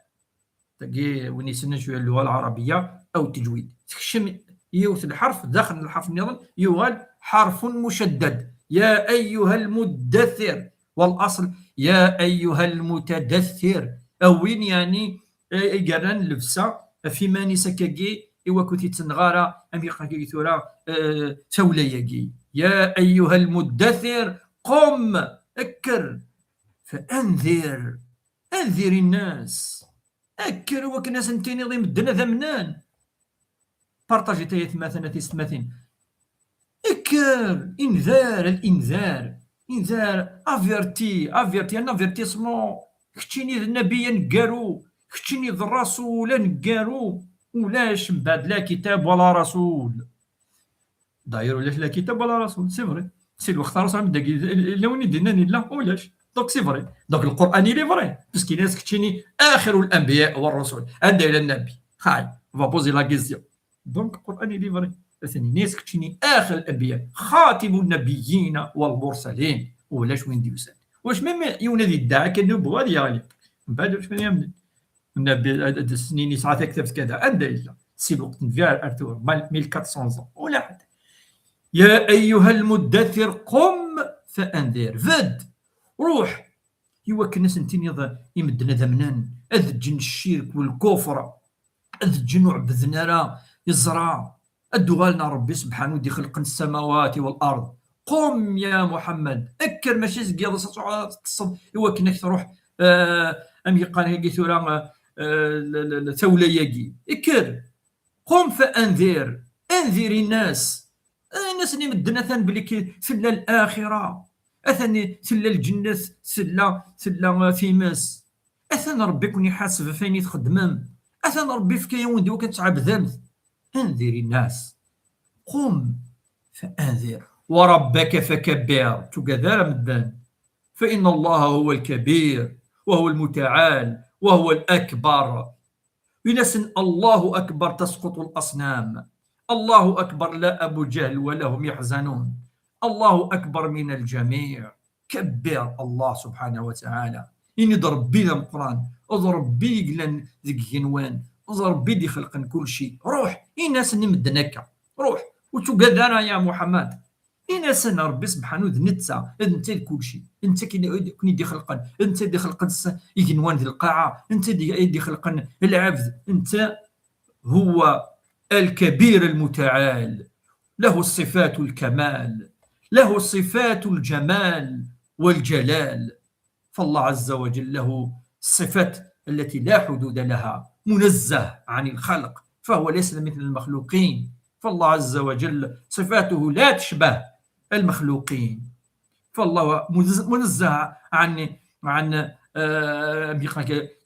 Tagi, win yessnen cwiya اللغة العربية أو التجويد. Tekcem yiwet lḥerf daxel n lḥerf nniḍen, yuɣal حرف مشدد. يا أيها المدثر. والأصل يا أيها المتدثر. A win, yeɛni, eh, i yerran llebsa ɣef iman-is akkagi, i wakken ur t-ittenɣ ara, amek akkagi tura, eh, tawla-agi. يا أيها المدثر، قم، kker. فأنذر. Anzir innas. Kker wakken ad sen-tiniḍ i medden ad amnen. Partagiṭ ay atmaten, a tisetmatin. Kker, inzar, al inzar. Inzar, averti, averti, un avertissement. Keččini d nnabi aneggaru, keččini d rasul aneggaru. Ulac mbeɛd la kitab wala rasul. D'ailleurs, ulac la kitab wala rasul, c'est vrai. Si lweqt ara sɛan dagi, yella win i d-yennan yella, ulac. Donc c'est vrai. Donc le Coran il est vrai, puisqu'il est keččini axir l'anbiya wa rusul. Anda yella nnabi? Hay, on va poser la question. Donc le Coran il est vrai. Atan yenna-as keččini axir l'anbiya, xatim nnabiyin wal mursalin. Ulac win d-yusan. Wac même yiwen ad yeddaɛ kan nubuwa ad yeɣli. Mbeɛd ulac win yamnen. Nnabi ad, ad s-nini yesɛa taktabt kada. Anda yella? Si lweqt n vers ar tura, mal mille quatre cents ans. Ula ḥedd. Ya ayyuha lmuddathir, qum fa anzir. Bedd, ruḥ, i wakken ad sen-tiniḍ i medden ad amnen, ad ǧǧen ccirk u lkufr, ad ǧǧen ur ɛebbden ara iẓra, ad d-uɣalen ar Rebbi sebḥanu i d-ixelqen ssamawati wal ard. Qum ya Muḥemmed, kker, mačči seg yiḍes ad truḥ ad teṭṭseḍ i wakken ad k-truḥ, eh, am yeqqar yagi tura, eh, eh, l-, l-, l-, tawla-yagi. Kker, qum fa anzir, anzir innas, innas-nni medden atan belli ki-, tella laxira, atan tella lǧennet, tella, tella times, atan Rebbi ken-iḥaseb ɣef wayen i txeddmem, atan Rebbi yefka-yawen-d i wakken ad tɛebdemt. Anzir innas, qum fa anzir, wa rabbaka fakabbir, tugad ara medden, fa inna Allaha huwa lkabir, wa huwa lmutaɛal, wa huwa lakbar. Ini-asen Allahu akbar tasquṭu lasnam. Allahu akbar la Abu Jahl wa la hum yaḥzanun. Allahu akbar min aljami'. Kabbir Allah subḥanahu wa taɛala. Ini-d Rebbi d ameqqran, d Rebbi i yellan deg igenwan, d Rebbi i d-ixelqen kulci. Ruḥ, ini-asen i medden akka. Ruḥ, ur ttugad ara ya Muḥammad. Ini-asen Rebbi sebḥanu d netta, d netta i d kulci, d netta i ken-id-ixelqen, d netta i d-ixelqen s-, igenwan d lqaɛa, d netta i d-, i d-ixelqen lɛebd, netta huwa الكبير المتعال، له صفات الكمال، له صفات الجمال والجلال. فالله عز وجل له الصفات التي لا حدود لها، منزه عن الخلق، فهو ليس مثل المخلوقين، فالله عز وجل صفاته لا تشبه المخلوقين، فالله منز-، منزه عن، عن، آه،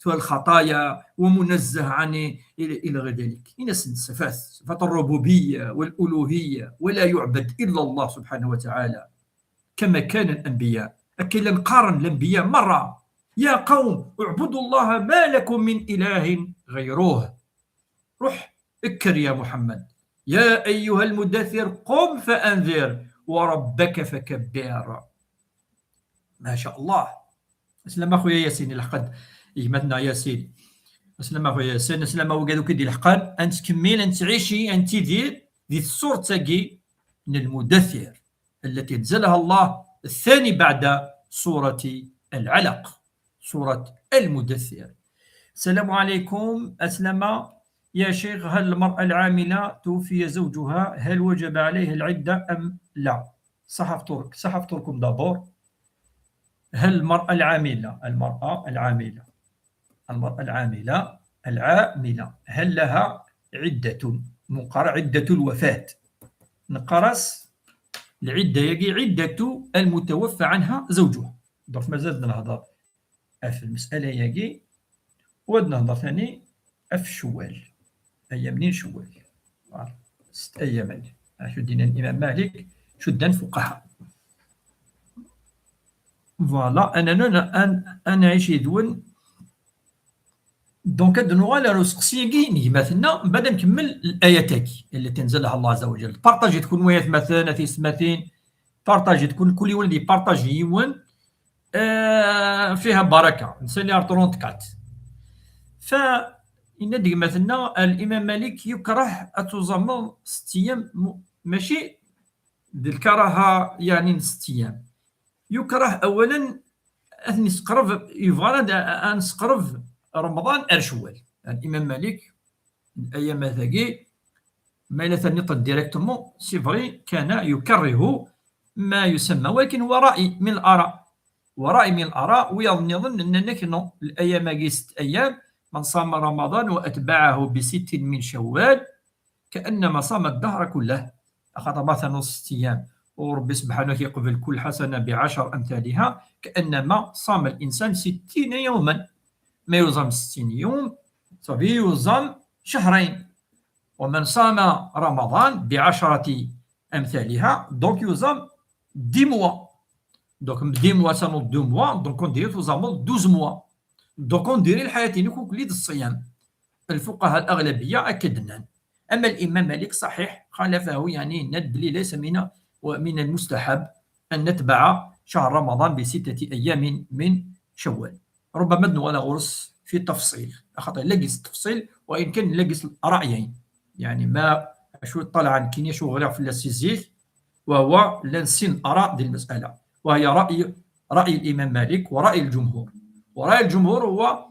الخطايا، ومنزه عن إلى، إلى غير ذلك. إن صفات، صفات الربوبية والألوهية، ولا يعبد إلا الله سبحانه وتعالى. كما كان الأنبياء. Akka i llan qqaren l'anbiya merra: يا قوم اعبدوا الله ما لكم من إله غيره. روح اكر يا محمد. يا أيها المدثر قم فأنذر وربك فكبر. ما شاء الله. Aslama a xuya Yasin, ilḥeq-d gma-tneɣ Yasin. Aslama a xuya Yasin, aslama wigad akk i d-ilḥeqen. Ad nettkemmil, ad nettɛici, ad nettidir di tṣurt-agi n Lmudathir, التي أنزلها الله الثاني بعد سورة العلق، سورة المدثر. السلام عليكم، aslama. يا شيخ، هل المرأة العاملة توفي زوجها، هل وجب عليها العدة أم لا؟ صح فطورك، صح فطوركم d'abord. هل المرأة العاملة، المرأة العاملة، المرأة العاملة، العاملة، هل لها عدة؟ نقرا عدة الوفاة. نقرا العدة ياكي عدة المتوفى عنها زوجها. Donc مازال نهضر في المسألة ياكي، واد نهضر ثاني في شوال. أيام منين شوال؟ Voilà. ست أيام هادي. شو دينا الإمام مالك، شو دان فقهاء. Voilà، أنا، أنا، أنا، أنا عايش يدون. Donc، ad nuɣal ar useqsi-agi n gma-tneɣ, mbaɛd ad nkemmel l'ayat-agi, التي أنزلها الله عز وجل. Partagiɣ-tt kunwi, atmaten, a tiyessetmatin. Partagiɣ-tt kun-, kul yiwen ad ypartaji yiwen. آه، فيها بركة. نسالي على trente-quatre. فإن ديما ثنا الإمام مالك يكره أتوزمض ست أيام م-، ماشي بالكراهة، يعني ست أيام. يكره أولا أن نسقرب، يبغى أن نسقرب رمضان أرشوال. الإمام مالك الأيام هذاكي ما إلا تنطق directement، c'est vrai، كان يكره ما يسمى، ولكن هو رأي من الآراء. ورأي من الآراء, wiyaḍ nniḍen nnan-ak non, الأيام-agi ست أيام, من صام رمضان وأتبعه بست من شوال كأنما صام الدهر كله. Axaṭer ma tenniḍ ست أيام, u Ṛebbi subḥanahu yeqbel كل حسنة بعشر أمثالها, كأنما صام الإنسان ستين يوما. Ma yuẓam ستين يوم, صافي yuẓam شهرين. ومن صام رمضان بعشرة أمثالها, donc yuẓam dix mois. Donc dix mois, ça nous deux mois, donc on dirait tuẓameḍ douze mois. Donc on dirait lḥayat-inek akk d ṣṣyam. الفقهاء الأغلبية akka d-nnan. أما الإمام مالك صحيح خالفه, يعني, yenna-d belli ليس من, من المستحب أن نتبع شهر رمضان بستة أيام من شوال. ربما ad nuɣal ɣur-s في تفصيل, axaṭer llan deg-s التفصيل, وإن كان llan deg-s الرأيين. يعني, ma acu ṭṭalaɛen kini, acu ɣriɣ fell-as si zik, وهو llan sin آراء di lmas'ala. وهي رأي, رأي الإمام مالك ورأي الجمهور. ورأي الجمهور هو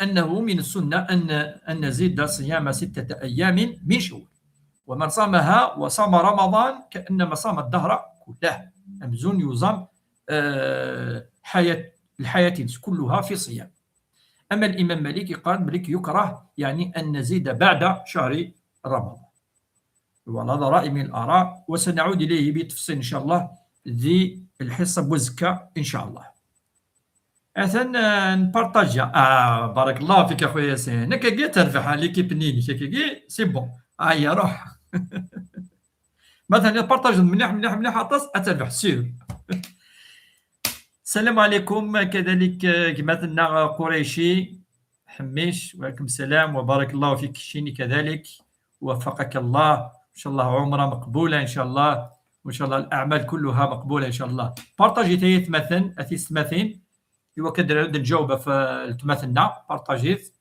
أنه من السنة أن, أن نزيد صيام ستة أيام من شوال. ومن صامها وصام رمضان كأنما صام الدهر كله. Amzun yuẓam, euh, حياة, الحياة كلها في صيام. أما الإمام مالك يقال بلي يكره, يعني, أن نزيد بعد شهر رمضان. Voilà, هذا رأي من الآراء, وسنعود إليه بالتفصيل إن شاء الله di الحصة n uzekka إن شاء الله. Atan, euh, npartaji. Ah, بارك الله فيك أخويا ياسين. Akkagi ad terbeḥ l'équipe-nni-inek, akkagi, c'est bon. Aya, ruḥ. Ma tpartajiḍ mliḥ, mliḥ, mliḥ aṭas, ad terbeḥ, sûr. السلام عليكم كذلك, euh, gma-tneɣ Qurayci. حميش، وعليكم السلام وبارك الله فيك. الشيني كذلك، وفقك الله. إن شاء الله عمرة مقبولة إن شاء الله، وإن شاء الله الأعمال كلها مقبولة إن شاء الله. Partageɣ-t ay atmaten, a tiyessetmatin, i wakken ad d-nǧaweb ɣef weltma-tneɣ. Partageɣ-t.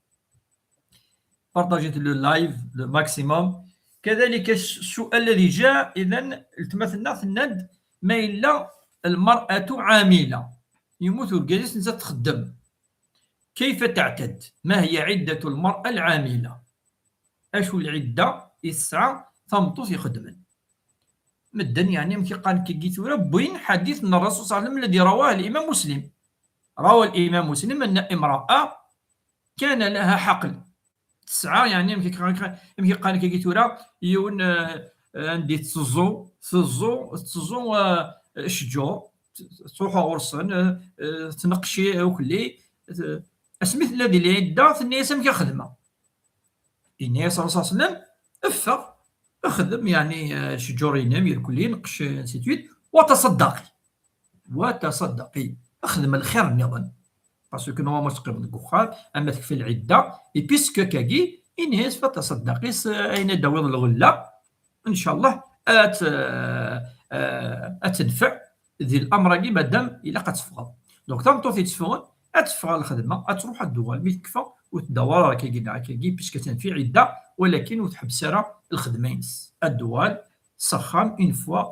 Partageɣ-t le live le maximum. كذلك السؤال الذي جاء، إذن weltma-tneɣ tenna-d: ما إلا المرأة عاملة، yemmut urgaz-is, nettat txeddem. كيف تعتد؟ ما هي عدة المرأة العاملة؟ Acu lɛidda i tesɛa tameṭṭut ixeddmen? Medden, yeɛni, amek i qqaren akkagi tura, wwin ḥadit n Ṛṛasul صلى الله عليه وسلم الذي رواه الإمام مسلم. روى الإمام مسلم أن امرأة كان لها حقل. Tesɛa, yeɛni, amek i qqaren, amek i qqaren akkagi tura, yiwen, eh, anda tetteẓẓu, teẓẓu, tetteẓẓu, eh, ccǧur, tettruḥu ɣur-sen, eh, eh, tneqqec ukelli, eh, asmi tella di lɛidda, tenna-yas: "Amek a xedmeɣ?" Yenna-yas Ṛṛasul صلى الله عليه وسلم: "Ffeɣ, xdem, yeɛni, eh, ccǧur-inem irkelli, neqqec, ainsi de suite, وتصدقي. وتصدقي. Xdem lxir nniḍen." Parce que normalement teqqimeḍ deg uxxam, ama tekfa lɛidda, et puisque akkagi, yenna-yas: "تصدقي, s ayen ad d-tawiḍ lɣella, إن شاء الله ad, eh, eh, ad tenfeɛ di l'amr-agi, madam ilaq ad teffɣeḍ." Donc tameṭṭut yetteffɣen, ad teffeɣ ɣer lxedma, ad truḥ, ad d-tuɣal, mi tekfa ur tedda ara akkagi neɣ akkagi, puisque atan fi ɛidda, walakin ur tḥebbes ara lxedma-ines. Ad d-tuɣal s axxam une fois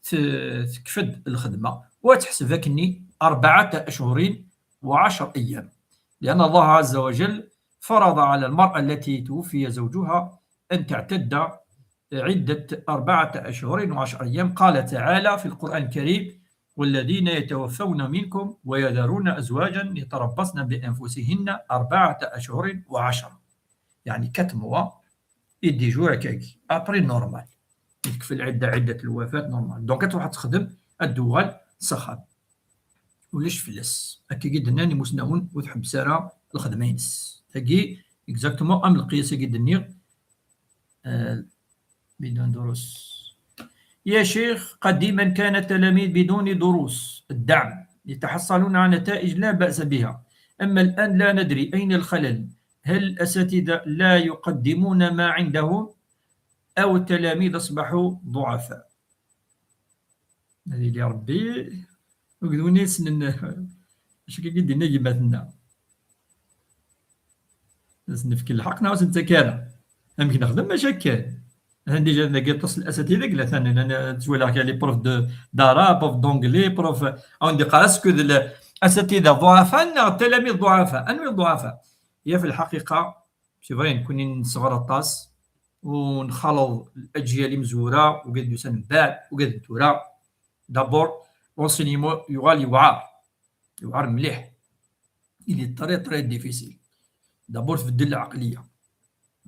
t-, tekfa-d lxedma, u ad teḥseb akkenni أربعة أشهر وعشر أيام، لأن الله عز وجل فرض على المرأة التي توفي زوجها أن تعتد عدة أربعة أشهر وعشر أيام. قال تعالى في القرآن الكريم: "والذين يتوفون منكم ويذرون أزواجا يتربصن بأنفسهن أربعة أشهر وعشرة". يعني quatre mois et dix jours هكاكي. Après normal. Tekfa lɛidda, عدة الوفاة, normal. Donc ad truḥ ad texdem, ad d-tuɣal s axxam. Ulac fell-as. Akkagi d-nnan imusnawen, ur tḥebbes ara lxedma-ines. Tagi, exactement am lqiyas-agi d-nniɣ, eh, بدون دروس. يا شيخ، قديما كان التلاميذ بدون دروس الدعم يتحصلون على نتائج لا بأس بها، أما الآن لا ندري أين الخلل، هل الأساتذة لا يقدمون ما عندهم أو التلاميذ أصبحوا ضعفاء؟ Ad yili Ṛebbi akked win yessnen acu akka i d-yenna gma-tneɣ. Ad s-nefk lḥeqq neɣ ur s-nettak ara? Amek nexdem maca akken? Atan déjà dagi aṭas n الأساتذة i yella, atan, atan ttwaliɣ kan les profs de, d'arabe, prof d'anglais, prof, ad wen-d-iqqar est-ce que d الأساتذة ضعفاء neɣ التلاميذ ضعفاء? Anwi ضعفاء? Ya, في الحقيقة, c'est vrai, nekkni nesɣer aṭas, u nxaleḍ الأجيال imezwura, ugad d-yusan mbeɛd, ugad n tura. D'abord, l'enseignement yuɣal yewɛer. Yewɛer mliḥ. Il est très, très difficile. D'abord, tbeddel lɛeqliya,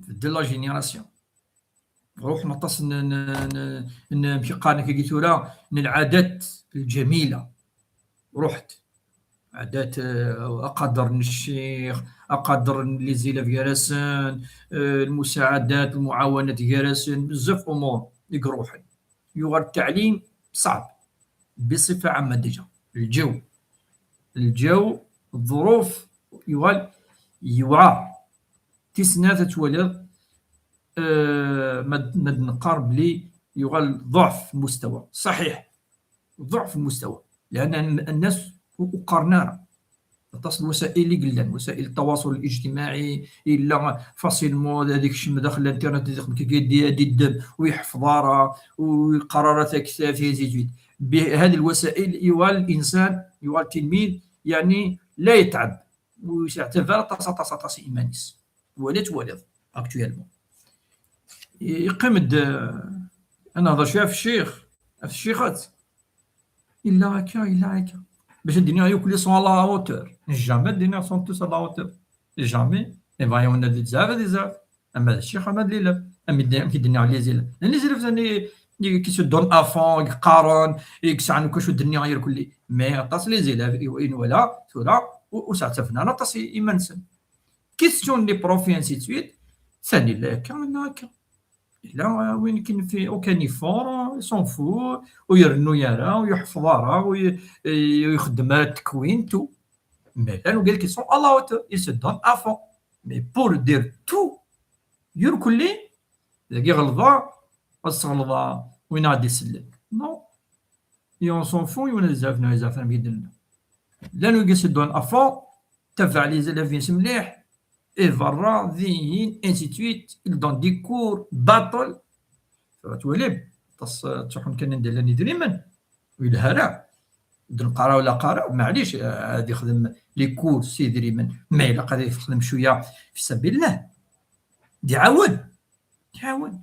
tbeddel la génération. Ruḥen aṭas n, n, n, n, amek qqaren akka tura, n lɛadat lǧamila. Ruḥet. Ɛadat, eh, aqader n ccix, aqader n les élèves gar-asen, eh, lmusaɛadat, lmuɛawanat gar-asen, bezzaf umur i iruḥen. Yuɣal ttaɛlim ṣɛeb. بصفة عامة déjà. الجو. الجو، الظروف، يوال، يوعى. Tis snat ad twaliḍ, euh, ma d-, ma d-neqqar bli yuɣal ضعف المستوى. صحيح. ضعف المستوى. لأن الن-، الناس ur, ur qqaren ara. Aṭas n wasa'il i yellan, wasa'il التواصل الاجتماعي, yella facilement ad ikcem daxel l'internet, ad ixdem kiki, ad iddem, ur yeḥfeḍ ara, ur yeqqar ara taktabt, et cetera. بهذه الوسائل يوال الإنسان، يوال التلميذ، يعني لا يتعب، ويعتبر aṭas, aṭas, aṭas i iman-is. Wala twaliḍ, actuellement. Yeqqim-d, eh, ad nehder cwiya ɣef ccix, ɣef ccixat. Yella akka, yella akka. Bac ad d-iniɣ yakk les sont à la hauteur. Jamais ad d-iniɣ sont tous à la hauteur. Jamais. Et ben, on a des zaf, des zaf. Ama d ccix, ama d l'élève. Am d-, amek i d-nniɣ les élèves. Llan les élèves, yani, qui se donnent à fond, i yeqqaren, i yesɛan akk acu d-nniɣ irkelli. Mais aṭas les élèves, i, i nwala, tura, ur, ur sɛettaben ara aṭas i, iman-nsen. Question des profs, et ainsi de suite. Sani la akka, la akka. Yella win qui ne fait aucun effort, il s'en fout, ur irennu ara, ur yeḥfeḍ ara, ur y-, ur ixeddem ara ttekwin, tout. Mais là, nous, qui sont à la hauteur, ils se donnent à fond. Mais pour dire tout, irkelli, dagi ɣelḍeɣ, ad sɣelḍeɣ win ad d-isellen. Non. Et on s'en fout, yiwen ad izɛef, neɣ izɛef am yidden. Llan wigi se donnent à fond, tabaɛ les élèves-ines mliḥ, et berra, dihin, ainsi de suite, ils donnent des cours, baṭel. Tura twalim, aṭas, eh, ttruḥun kan anda llan idrimen, ur yelha ara. D nqara wala qara, maɛlic, eh, ad ixdem les cours s idrimen, ma ilaq ad ixdem cwiya fi sabillah. D iɛawen, d iɛawen.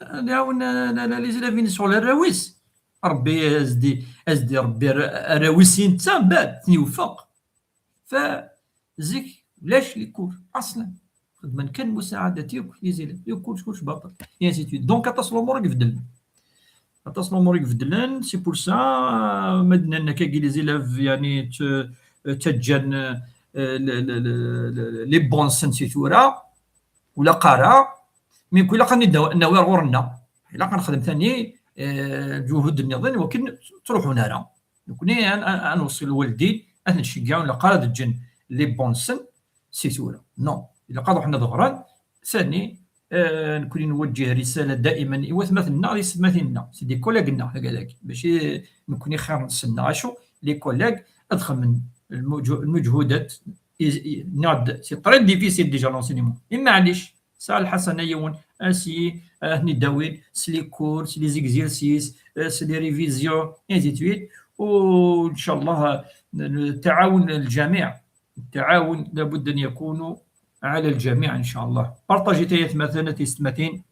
Ad iɛawen, eh, la, la, les élèves-ines ɣer arraw-is. Rebbi, as-d-, as-d-irebbi arra-, arraw-is i netta, mbeɛd, ten-iweffeq. Fa zik, ulac les cours, aṣlan. Xedmen kan musaɛadat yakk, les élèves, yakk kullec, kullec baṭel. Et ainsi de suite. Donc, aṭas n lumuṛ i ibeddlen. Aṭas n lumuṛ i ibeddlen, c'est pour ça, euh, ma d-nnan akka les élèves, yani, t-, ttaǧǧan, euh, le, le, le, le, les bons-nsen si tura, ur ilaq ara, mi ilaq ad ten-id-nawi ar ɣur-nneɣ. Ilaq ad nexdem tani, eh, lǧuhud nniḍen, wakken ur ttruḥun ara. Nekni ad, ad, ad nweṣṣi lwaldin, ad ten-nceggeɛ, ur ilaq ara ad ǧǧen les bons-nsen si tura. Non, ilaq ad ruḥen ad ɣren, sani, eh, nekni nweǧǧih risala daiman i watmaten-nneɣ, d yessetmatin-nneɣ, c'est des collègues-nneɣ, tagad-agi. Mačči nekni xir-nsen, neɣ acu, les collègues ad xedmen lmuǧ-, lmuǧhudat, i, i, nniɣ-d, c'est très difficile déjà l'enseignement. I maɛlic, sɛa lḥasana yiwen, ad s-, ad ten-id-awin s les cours, s les exercices, eh, s les révisions, et ainsi de suite. وإن شاء الله, eh, التعاون الجميع، التعاون لابد أن يكون على الجميع إن شاء الله. Partager-t ay atmaten, a tiyessetmatin.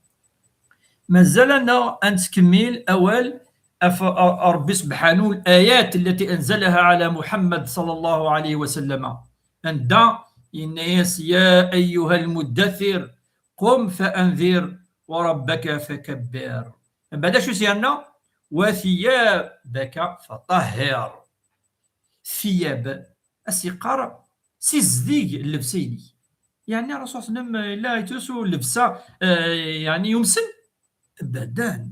Mazal-aneɣ ad nettkemmil awal ɣef Ṛebbi subḥanu, الآيات التي أنزلها على محمد صلى الله عليه وسلم. Anda yenna-yas: يا أيها المدثر قم فأنذر وربك فكبر. Mbeɛd acu s-yerna? وثيابك فطهر. ثياب, as-yeqqar, sizdig llebsa-inek. Yeɛni Rasul sallam yella yettlusu llebsa, eh, yeɛni yumsen? Abadan.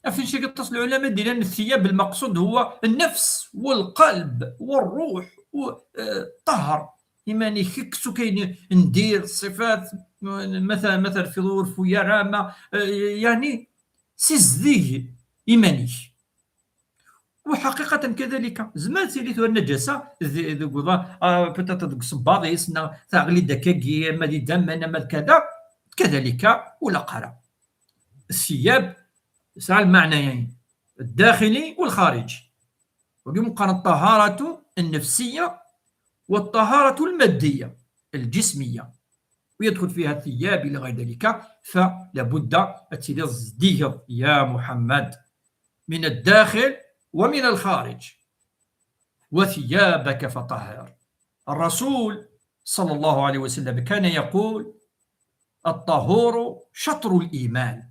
Af acu aṭas n lɛulama d-yennan الثياب المقصود هو النفس والقلب والروح و, eh, ṭahher iman-ik, kkes akk ayen n dir, ṣṣifat, ma t-, ma terfiḍ ur rfu ara, ma, eh, yeɛni sizdig iman-ik. وحقيقة كذلك. Zemret ad tili tura nnajasa de-, deg uḍar, ah, peut-être deg usebbaḍ-is, neɣ taɣli d akkagi, ama d idammen, ama d kada, كذلك ur ilaq ara. الثياب tesɛa lmeɛnayen, الداخلي والخارجي. Wagi meqqar الطهارة النفسية والطهارة المادية، الجسمية. ويدخل فيها الثياب إلى غير ذلك، فلا بد ad tiliḍ zeddigeḍ يا محمد من الداخل ومن الخارج. وثيابك فطهر. الرسول صلى الله عليه وسلم كان يقول: الطهور شطر الإيمان.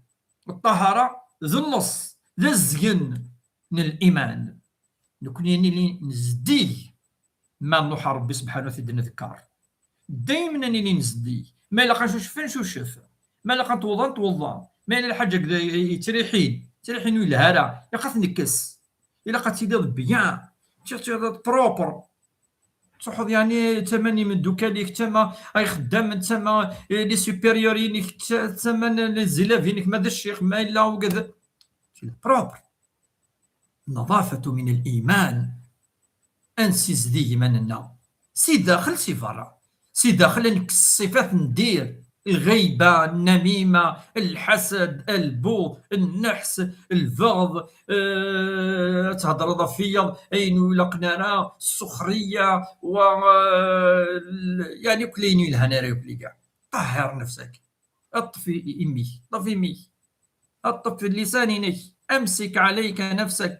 الطهارة d nneṣ, d azgen n الإيمان. Nekni nili nezdig ma nruḥ ɣer Ṛebbi سبحانه وتعالى. Daymen ad nili nezdig. Ma ilaq ad ncucef, ncucef. Ma ilaq ad nweḍḍa, nweḍḍa. Ma yella lḥaǧa yettriḥin, yettriḥin ur yelha ara, ilaq ad t-nekkes. Ilaq ad tiliḍ bien, ad tiliḍ propre. Tṛuḥeḍ yeɛni tama n imeddukal-ik, tama ay ixeddamen, tama, eh, les supérieurs-inek, ta-, tama n les élèves-inek, ma d ccix, ma yella wigad. Propre. النظافة من الإيمان. Ad nessizdig iman-nneɣ si daxel, si berra. Si daxel, ad nekkes ṣṣifat n dir, lɣiba, nnamima, lḥasad, lbuɣd, nneḥs, lbeɣd, eh, ad thedreḍ ɣef wiyaḍ ayen ur ilaqen ara, ssexriya, wa, eh, l-, yeɛni akk ayen ur yelhan ara akk-agi. طهر نفسك. Ṭṭef i-, imi-k, ṭṭef imi-k. Ṭṭef lisan-inek. أمسك عليك نفسك.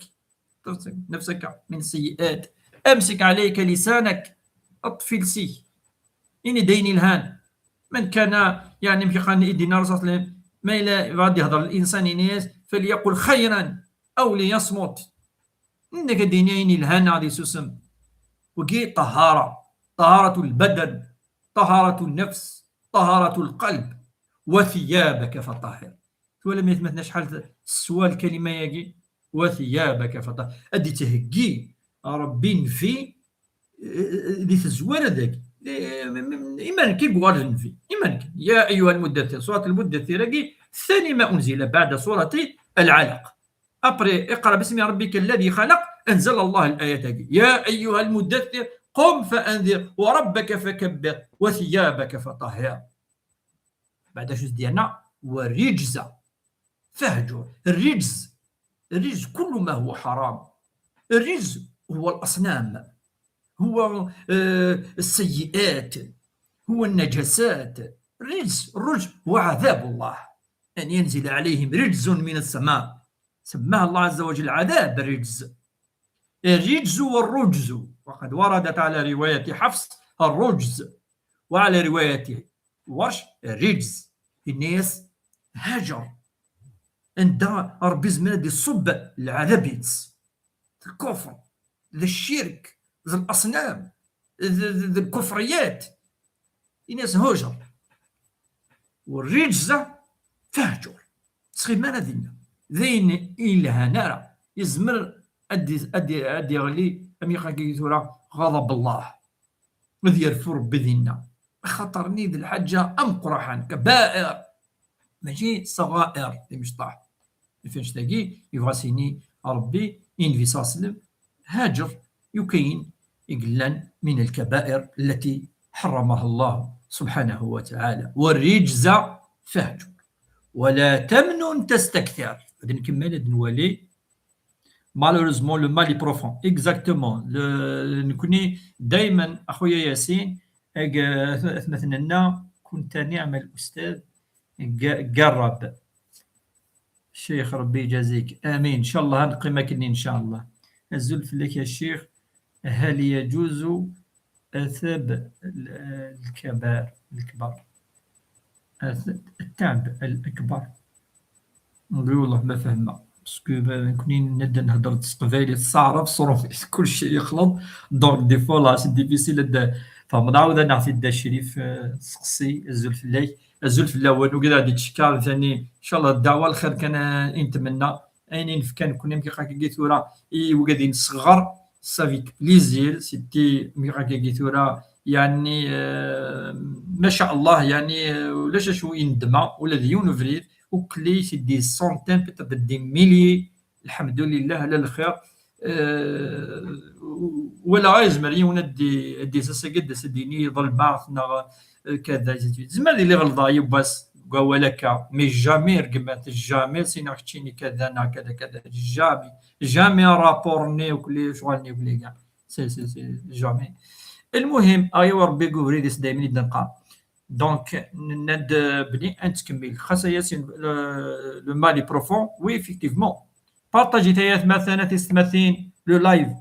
نفسك من السيئات. أمسك عليك لسانك. Ṭṭef iles-ik. Ini-d ayen yelhan. من كان, yeɛni, amek i qqaren, i d-yenna Ṛṛusul صلى الله عليه وسلم, ma yella yebɣa ad yehder linsan, ini-as: فليقل خيرا أو ليصمت. Nnek ad d-yini ayen yelhan neɣ ad yessusem. Wagi ṭṭahara. طهارة البدن، طهارة النفس، طهارة القلب، وثيابك فطهر. Twalam, aytmaten, acḥal teswa lkalima-agi? وثيابك فطهر. Ad d-ittheggi Ṛebbi nnbi, eh, di tezwara dagi. Eh, iman-ik i yuɣal nnbi. Iman-ik. يا أيها المدثر. سورة المدثر-agi, ثاني ما أنزل بعد سورة العلق. Après, اقرأ باسم ربك الذي خلق, أنزل الله الآية-agi. يا أيها المدثر، قم فأنذر، وربك فكبر، وثيابك فطهر. بعد شو زدينا؟ والرجز فاهجر. الرجز، الرجز كل ما هو حرام. الرجز هو الأصنام، هو, آه، السيئات، هو النجاسات. الرجز، الرجز هو عذاب الله، أن ينزل عليهم رجز من السماء. سماه الله عز وجل عذاب الرجز. الرجز والرجز، وقد وردت على رواية حفص الرجز، وعلى رواية ورش الرجز. الناس هجر. عند ربي زمان دي الصب العذابيت، الكفر، ذا الشرك، ذا الأصنام، ذا، ذا، ذا الكفريات. الناس هجر. والرجز فاهجر. Ttxil ma ara dinna. D ayen ilhan ara. Yezmer ad d-, ad d-, ad d-yeɣli, am yaqagi tura, ɣaḍab Allah. Ad yerfu Ṛebbi dinna. Axaṭer-nni d lḥaǧa ameqqraḥen, كبائر. Mačči صغائر, d imecṭaḥ. Ɣef annect-agi, yebɣa s-yini Ṛebbi i Nnbi صلى الله عليه وسلم, هجر, yukayin i yellan من الكبائر التي حرمها الله سبحانه وتعالى. والرجز فاهجر. ولا تمنن تستكثر. Ad nkemmel, ad nwali. Malheureusement, le mal est profond. Exactement. Le, nekni, daymen, axuya Yasin, ag-, atmaten-nneɣ, كنت نعم الأستاذ ج-, جرب. الشيخ ربي يجازيك. آمين. إن شاء الله نقيم أكني إن شاء الله. الزول فلك يا الشيخ، هل يجوز أثب ال-، الكبار، الكبار؟ أث-، التعب الأكبر. نقول والله ما فهمنا. Parce que ما نكونين ندن نهدر تسقفايلي، تصعرف، صروف، كل شيء يخلط. Donc, des fois, là, c'est difficile de فهم. نعاود أنا في الدا شريف، آه، سقسي، الزول فلاك، الزول في الأول، وكذا غادي تشكر ثاني. إن شاء الله الدعوة الخير كان، آه، نتمنى. أين نفكان كنا مكي قاكي ثورة، إي وقاعدين صغر، ça fait plaisir, c'était مكي قاكي ثورة، يعني، آه، ما شاء الله، يعني، آه، ولا شا شو يندمع، ولا ديون فريد، وكلي c'est des centaines, peut-être des milliers, الحمد لله على الخير. آه، ولا غير زمر يونا دي، دي ساسا قد سديني ظلمات نغ-، كذا. زمر اللي غلطة يباس قوالك، mais jamais رقمت، jamais سينا كتشيني كذا نا كذا كذا، jamais، jamais رابورني وكلي شغلني وكلي كاع. C'est, c'est, c'est jamais. المهم، أيوا ربي يقول ريديس دايمًا يدنقى. Donc, ند بني أن تكمل. خاصة ياسين، le, le mal est profond. Oui, effectivement. Partagez تايات مثلًا تستمثين le live.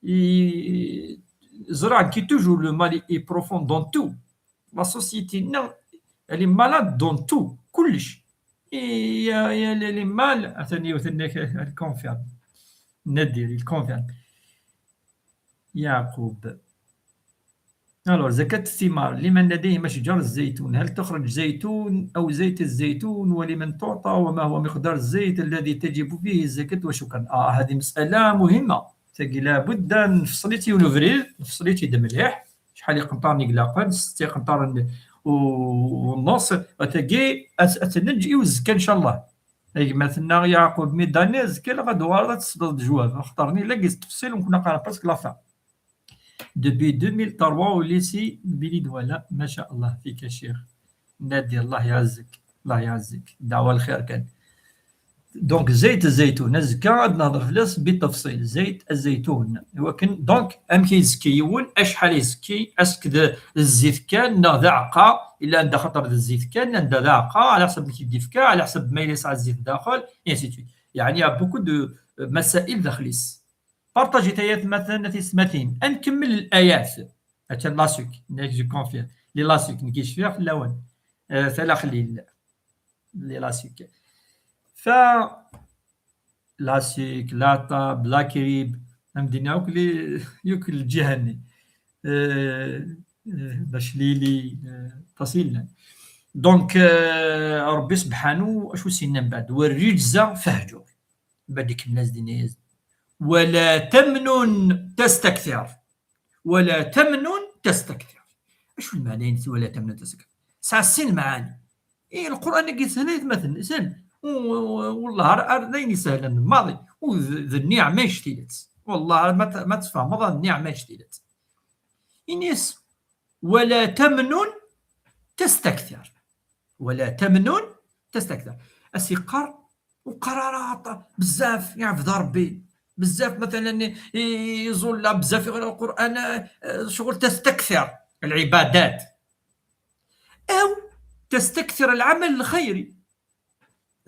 ي-، ẓriɣ كي toujours le mal est profond dans tout. La société, non, elle est malade dans tout, كلش. Il y a, il y a les, les mal, ثاني وثاني الكونفيرم. نادر الكونفيرم. يعقوب. Alors, زكاة الثمار، لمن لديه مشجر الزيتون، هل تخرج زيتون أو زيت الزيتون، ولمن تعطى، وما هو مقدار الزيت الذي تجب فيه الزكاة؟ وشكرا. آه، هذه مسألة مهمة. تاكي لابد نفصلي تي ونفرير، نفصلي تي دم مليح. شحال يقنطرني قلاقن، ستي قنطرن و-، ونص. تاكي أت-، أتنج إيو الزكاة إن شاء الله. أي ما ثنا يعقوب ميداني، زكاة لا غدوار تصدر جواب. اختارني لا قيس تفصيل ونكون قرا presque la fin. Depuis deux mille trois au lycée Bilidwala, ما شاء الله فيك يا شيخ. نادي، الله يعزك، الله يعزك، دعوة الخير كان. Donc زيت الزيتون، الزكاة غادي نهضر فلاس بالتفصيل. زيت الزيتون، ولكن donc أمك يزكي يون، أشحال يزكي؟ أسك ذا الزيت كان، نا ذا عقا، إلا عند خطر ذا الزيت كان، عند ذا عقا، على حسب ما كيدي فكا، على حسب ما يليس على الزيت داخل، et ainsi de suite. يعني، il y a beaucoup de مسائل داخليس. بارطاجي تايات مثلا في سماتين. نكمل الآيات. هاتشا لاسوك، نيك جو كونفير. لي لاسوك، نكيش فيها في اللون. آه، ثلا خليل. لي لاسوك. ف لاسوك، لا طاب، لا كريب. هم دينا يوك لي، يوك الجهني. آه، آه، باش ليلي، آه، فصيلنا. Donc، آه، ربي سبحانه، أشو سينا من بعد؟ "والرجز فاهجر". بعد يكمل الناس دينا يزن. "ولا تمنن تستكثر". "ولا تمنن تستكثر". أشو المعنى ينسي "ولا تمنن تستكثر"؟ ساعة سين معاني. إيه، القرآن كي سهل يتمثل، سهل. و-، و-، والله راه، راه داين يسهل الماضي. وذ-، ذ النعمة يشتيلت. والله ما ت-، ما تفهم، هذا النعمة يشتيلت. إنيس، "ولا تمنن تستكثر". "ولا تمنن تستكثر". أسيقر وقرارات بزاف يعبد ربي، بزاف مثلًا ي-، يزول بزاف يقرا القرآن، آه، شغل تستكثر العبادات، أو تستكثر العمل الخيري.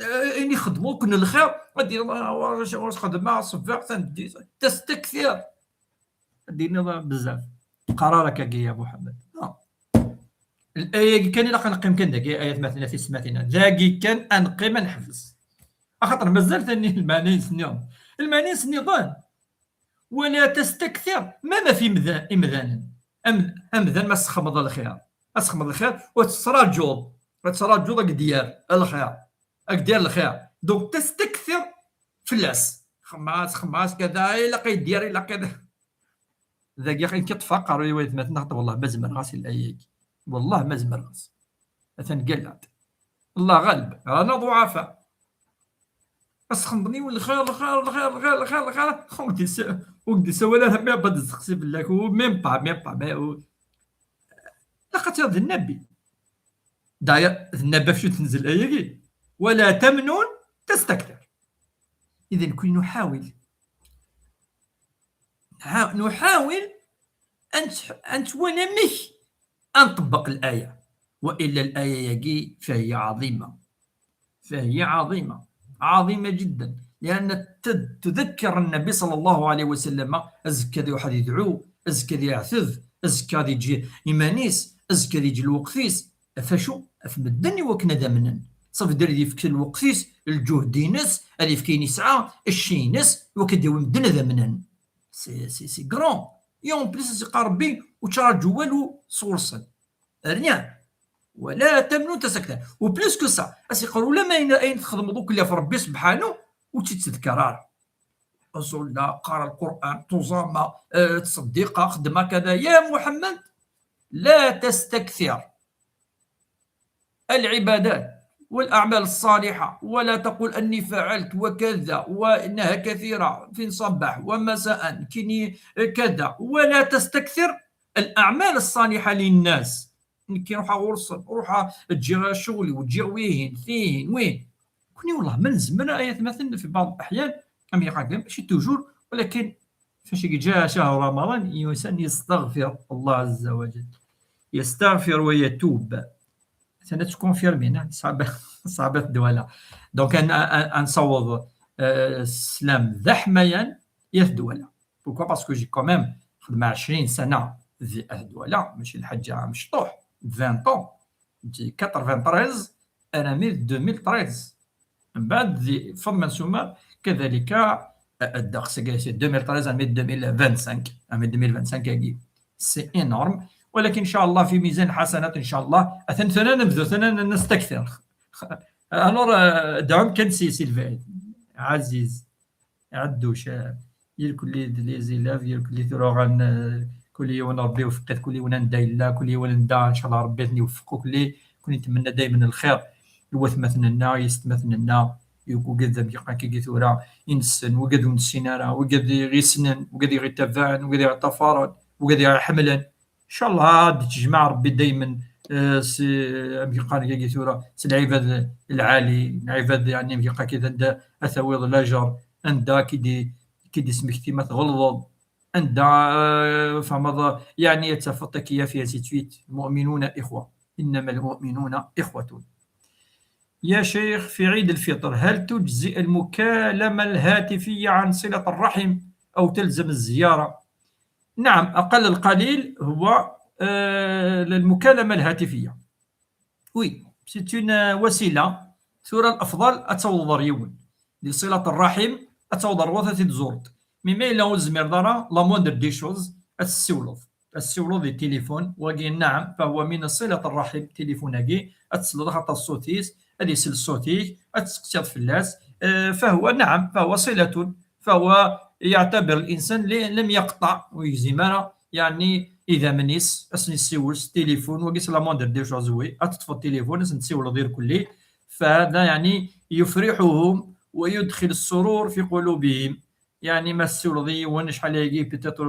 آه، إني خدموك من الخير، غادي واش، واش خدمة صفيق تندي تستكثر. دينا بزاف. قرارك يا محمد. آه. الآية كان إلا كنقيم كان داك آية مثلًا في سماتنا. ذاكي كان أنقيم نحفظ. أخاطر مازال ثاني المعنى يسنيض. المعنى يسنيضان. "ولا تستكثر". ما، ما في مذا-، إمذان. أم-، أمذان ما سخمض الخير. أسخمض الخير وتسراجوض. وتسراجوض أك ديار الخير. أك ديار الخير. Donc تستكثر فلاس. خماس، خماس كذا، إلا قيدير، إلا قيد. ذاك يا أخي كي تفقر ويتمثل نخطب، والله ما زمر غاسل الأياك. والله ما زمر غاس. أثن قلعت. الله غالب، رانا ضعفاء. أسخنبني والخير، الخير، الخير، الخير، الخير، الخير. ودي س-، ودي سوالها ما بعد الزخسي بالله. و même pas، même pas، ما هو. لقد هذا النبي. داير النبي في شو تنزل الآية دي؟ "ولا تمنن تستكثر". إذن كي نحاول، نحا-، نحاول أن تح-، أن توالمك أن تطبق الآية، وإلا الآية ياكي فهي عظيمة، فهي عظيمة، عظيمة جدًا، لأن تد-، تذكر النبي صلى الله عليه وسلم، أزكى ذي واحد يدعو، أزكى ذي يعتذ، أزكى ذي يجي إيمانيس، أزكى ذي يجي الوقتيس، فشو؟ في مدن وكنا ذا منن. صافي دار يفك الوقتيس، الجهد ينس، هذه يفكين يسعى، الشي ينس، وكداوي مدن ذا منن. سي، سي، سي غران. يوم بليس سي قربي وتراجو والو صورصن. ريان. "ولا تمنن تستكثر". و plus que ça، أسيقر ولا ما ين-، أين تخدم دوك اللي في ربي سبحانه وتتذكرار. أزول لا، قرا القرآن، تزامى، آه، تصديقة، خدمة كذا. يا محمد، لا تستكثر العبادات والأعمال الصالحة، ولا تقول أني فعلت وكذا، وإنها كثيرة في صباح ومساء، كني كذا، ولا تستكثر الأعمال الصالحة للناس. نكي روحها غرصن، روحها تجي شغلي وتجي ويهن، فيهن، وين. كوني والله ما نزمر آيات مثلًا في بعض الأحيان، أم يقع ماشي toujours، ولكن فاش يجي جاء شهر رمضان، الإنسان يستغفر الله عز وجل. يستغفر ويتوب. أنا تكونفيرمينا، صعبة، صعبة الدولة. Donc، أن، أن، أن نصوض، آه، السلام ذا حمايان يا الدولة. Pourquoi? Parce que j'ai quand même خدمة عشرين سنة di At Dwala, ماشي الحاجة مشطوح, vingt ans, di quatre-vingt-treize armi d deux mille treize. من بعد di Fad Mansouma كذلك, euh, داك c'est deux mille treize armi d deux mille vingt-cinq, armi d deux mille vingt-cinq agi. C'est énorme. ولكن إن شاء الله في ميزان حسنات إن شاء الله. أثن ثنا نبذو ثنا نستكثر. Alors, euh, دعم كان سي سيلفي عزيز. Ɛedduc, eh, irkelli d les élèves, irkelli tura ɣan, eh, kul yiwen Rebbi iweffiq-it, kul yiwen anda yella, kul yiwen anda, ncallah Rebbi ad ten-iweffiq ukli, kul netmenna daymen lxir i watmaten-nneɣ, i yessetmaten-nneɣ, i wigad d amyeqqa-agi tura i nessen, wigad ur nessin ara, wigad i ɣ-yessnen, wigad i ɣ-ittabaɛen, wigad i ɣ-iṭṭafaren, wigad i ɣ-iḥemmlen. Ncallah ad d-tejmeɛ Rebbi daymen, eh, s, amek yeqqar yagi tura, s lɛibad lɛali, lɛibad, yeɛni, amek yeqqar kida, anda ad tawiḍ lajer, anda ki d-, ki d-ismekti ma tɣelḍeḍ, anda, eh, fehmeḍ, yeɛni, ad tafeḍ takeyya fi, ainsi de suite. المؤمنون إخوة. إنما المؤمنون إخوة. يا شيخ، في عيد الفطر هل تجزئ المكالمة الهاتفية عن صلة الرحم أو تلزم الزيارة؟ نعم، أقل القليل هو, آه، المكالمة الهاتفية. Oui, c'est une, euh, وسيلة. Tura الأفضل ad tawḍeḍ ɣer yiwen. Di صلة الرحم ad tawḍeḍ ɣer wayeḍ ad t-id-tzureḍ. Mais ma yella ur tezmireḍ ara, la moindre des choses, ad tessiwleḍ. Ad tessiwleḍ di téléphone, wagi, نعم, فهو من صلة الرحم, téléphone-agi, ad tesleḍ axaṭer ṣṣut-is, ad isel ṣṣut-ik, ad testeqsiḍ fell-as, eh, فهو, نعم, فهو صلة, فهو يعتبر الإنسان ل-, لم يقطع, ur yegzim ara, yeɛni, idammen-is, ad sen-yessiwel s téléphone, wagi c'est la moindre des choses, oui, ad teṭṭfeḍ téléphone, ad sen-tessiwleḍ irkelli, فهذا, yeɛni, يفرحهم ويدخل السرور في قلوبهم. Yeɛni, ma tessiwleḍ i yiwen, acḥal ayagi, peut-être,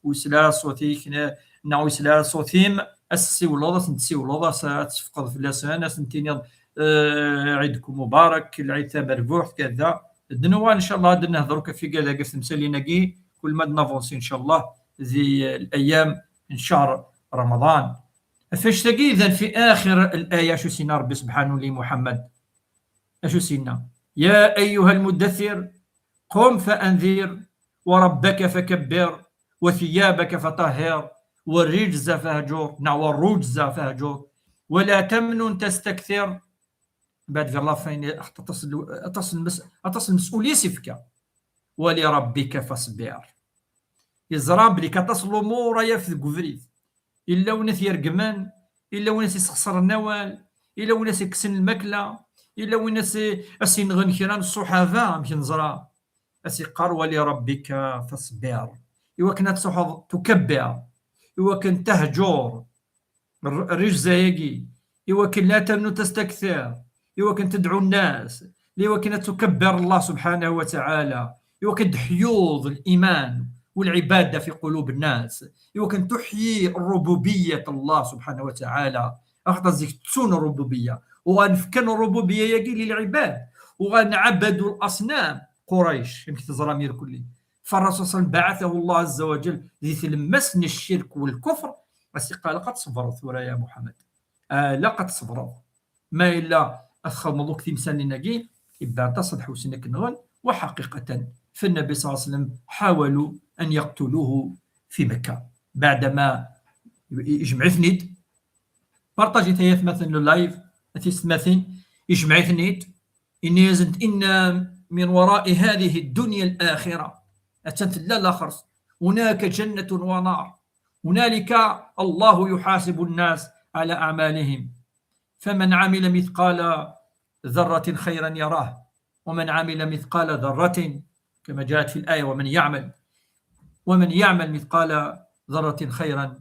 ur yesli ara ṣṣut-ik, ne-, neɣ ur yesli ara ṣṣut-im, ad s-tessiwleḍ, ad sen-tessiwleḍ, ad s-, ad tessefqeḍ fell-asen, ad sen-tiniḍ, eh, عيدكم مبارك, lɛid tamerbuḥt, كذا. D nnuba, ncallah, ad nehder akk ɣef wigad-agi, ɣef temsalin-agi, كل ما نافونسي, ncallah, di, eh, الأيام n ccher Remḍan. Ɣef wannect-agi, idan في آخر الآية, acu s-yenna Rebbi سبحانه لمحمد? Acu s-yenna? يا أيها المدثر قم فأنذر وربك فكبر وثيابك فطهر والرجز فاهجر, neɣ والرجز فاهجر ولا تمنن تستكثر. Mbeɛd, vers la fin, aṭas n, aṭas n mes-, aṭas n lmesulya i s-ifka. ولربك فاصبر. Yeẓra belli aṭas n lumuṛ ara yaf deg ubrid. Yella win i t-iregmen, yella win i s-isexṣren awal, yella win i s-ikksen lmakla, yella win i s-, i s-inɣen kra n ṣṣuḥaba, amek neẓra. A s-iqqar: ولربك فاصبر. Iwakken ad truḥeḍ tukabbir, iwakken tahjur, الر-، الرجزة-agi, iwakken لا تمنن تستكثر, iwakken tedɛu nnas, iwakken ad tukabbir Allah سبحانه وتعالى, iwakken ad teḥyuḍ الإيمان والعبادة في قلوب الناس, iwakken ad tuḥyi الربوبية الله سبحانه وتعالى. Axaṭer zik ttun الربوبية, uɣalen fkan الربوبية-agi للعباد, uɣalen ɛebbaden الأصنام, Qurayc, amek teẓram irkelli. فالرسول صلى الله عليه وسلم بعثه الله عز وجل di tlemmast n ccirk والكفر, a s-iqqar: ilaq ad tṣebreḍ tura, ya Muḥemmed. Ah, ilaq ad tṣebreḍ. Ma yella ad txedmeḍ akk timsalin-agi, iban aṭas ad ḥewsen akken nɣen, وحقيقة فالنبي صلى الله عليه وسلم حاولوا أن يقتلوه في مكة. بعدما ijmeɛ-iten-id, partager-t ay atmaten le live, a tiyessetmatin, ijmeɛ-iten-id, yenna-yasent: إن من وراء هذه الدنيا الآخرة. Attan tella laxert. هناك جنة ونار. هنالك الله يحاسب الناس على أعمالهم. فمن عمل مثقال ذرة خيرا يره، ومن عمل مثقال ذرة، كما جاءت في الآية: ومن يعمل، ومن يعمل مثقال ذرة خيرا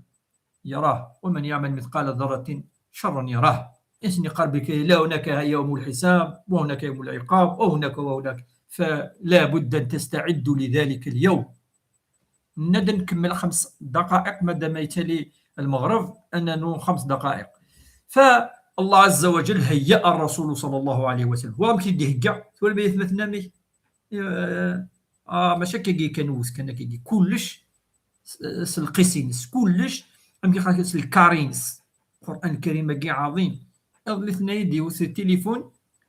يره، ومن يعمل مثقال ذرة شرا يره. Isni qarbik, لا هناك يوم الحساب، وهناك يوم العقاب، وهناك وهناك. فلا بد أن تستعدوا لذلك اليوم. Nna-d ad nkemmel xems daqa'iq, madam yettali lmeɣreb, ad nernu xems daqa'iq. فالله عز وجل هيأ الرسول صلى الله عليه وسلم. Wa amek i d-ihegga, tura ma yetmaten amek? Eh, ah, mačči akkagi kan, wet kan akkagi. Kullec s, s lqis-ines, kullec, amek i s lkar-ines. Qur'an Karim-agi ɛaḍim. Iḍelli tenna-yi-d yiwet tilifun,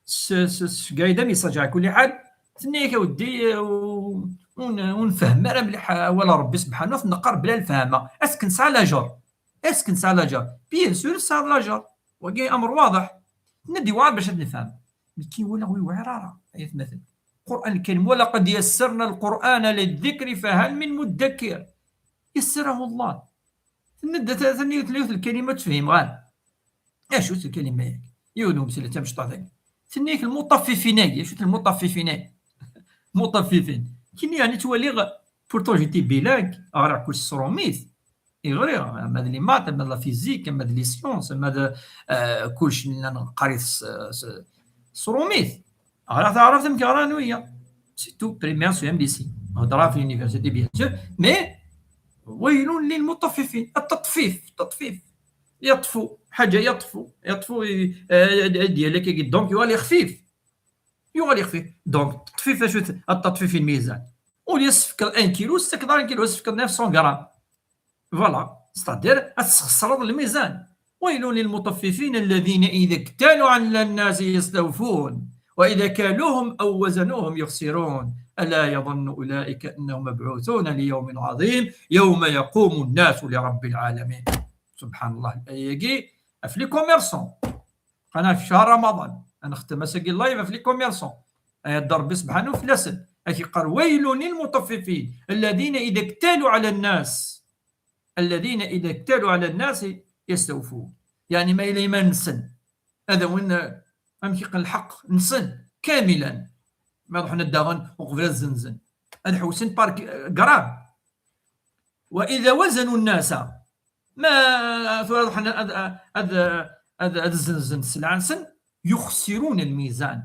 s, s, s, seg-a d amessage, ɛla kulli ḥal, tenna-yak: a weddi, eh, u-, ur n-, ur nfehhem ara mliḥ awal n Ṛebbi subḥanahu, neqqar bla lefhama. Est-ce que nesɛa lajer? Est-ce que nesɛa lajer? Bien sûr, nesɛa lajer. Wagi amr waḍeḥ. Tenna-d yewɛer bac ad nefhem. Nekki walaɣ ur yewɛir ara, ay atmaten. Qur'an Lkarim, ولقد يسرنا القرآن للذكر فهل من مدكر. يسره الله. Tenna-d, tenna-d yiwet, yiwet lkalima ur tefhim ara. Acu-tt lkalima-agi? Yiwen umsel tamecṭuḥt-agi. Tenna-yak المطففين-agi. Acu-t المطففين-agi? المطففين. Kini, yeɛni, ttwaliɣ, pourtant j'étais bilingue, ɣriɣ kullec s tṛumit. I ɣriɣ, ama d les maths, ama d la physique, ama d les sciences, ama d, euh, kullec nella neqqar-it s, s, s tṛumit. Ɣriɣ taɛrabt amek ɣran wiya. C'est tout, primaire, sixième, lycée. Hedṛeɣ ɣef l'université, bien sûr, mais ويل للمطففين. التطفيف، التطفيف. يطفو، حاجة يطفو، يطفو، ي-، آه، ديالك، donc يولي خفيف. يولي خفيف. Donc التطفيف، شو التطفيف في الميزان؟ Au lieu تسفكض un kilo, تسفكض un kilo, تسفكض neuf cents grammes. Voilà. C'est-à-dire, ad tesxeṣreḍ lmizan. ويل للمطففين الذين إذا اكتالوا على الناس يستوفون وإذا كالوهم أو وزنوهم يخسرون ألا يظن أولئك أنهم مبعوثون ليوم عظيم يوم يقوم الناس لرب العالمين. سبحان الله. الآية ɣef les commerçants. Qqaren ɣef شهر رمضان. Ad nextem ass-agi live ɣef les commerçants. Ayat n Ṛebbi subḥanahu fell-asen. Ad k-yeqqar: ويل للمطففين الذين إذا اكتالوا على الناس الذين إذا اكتالوا على الناس يستوفون. Yeɛni, ma yella iman-nsen, ad awin, eh, amek yeqqen lḥeqq-nsen kamilan. Ma ruḥen ad d-aɣen uqbel ad zzenzen, ad ḥewsen par, eh, gram. وإذا وزنوا الناس, ma tura ruḥen ad, ad, ad, ad, ad zzenzen sselɛa-nsen, يخسرون الميزان.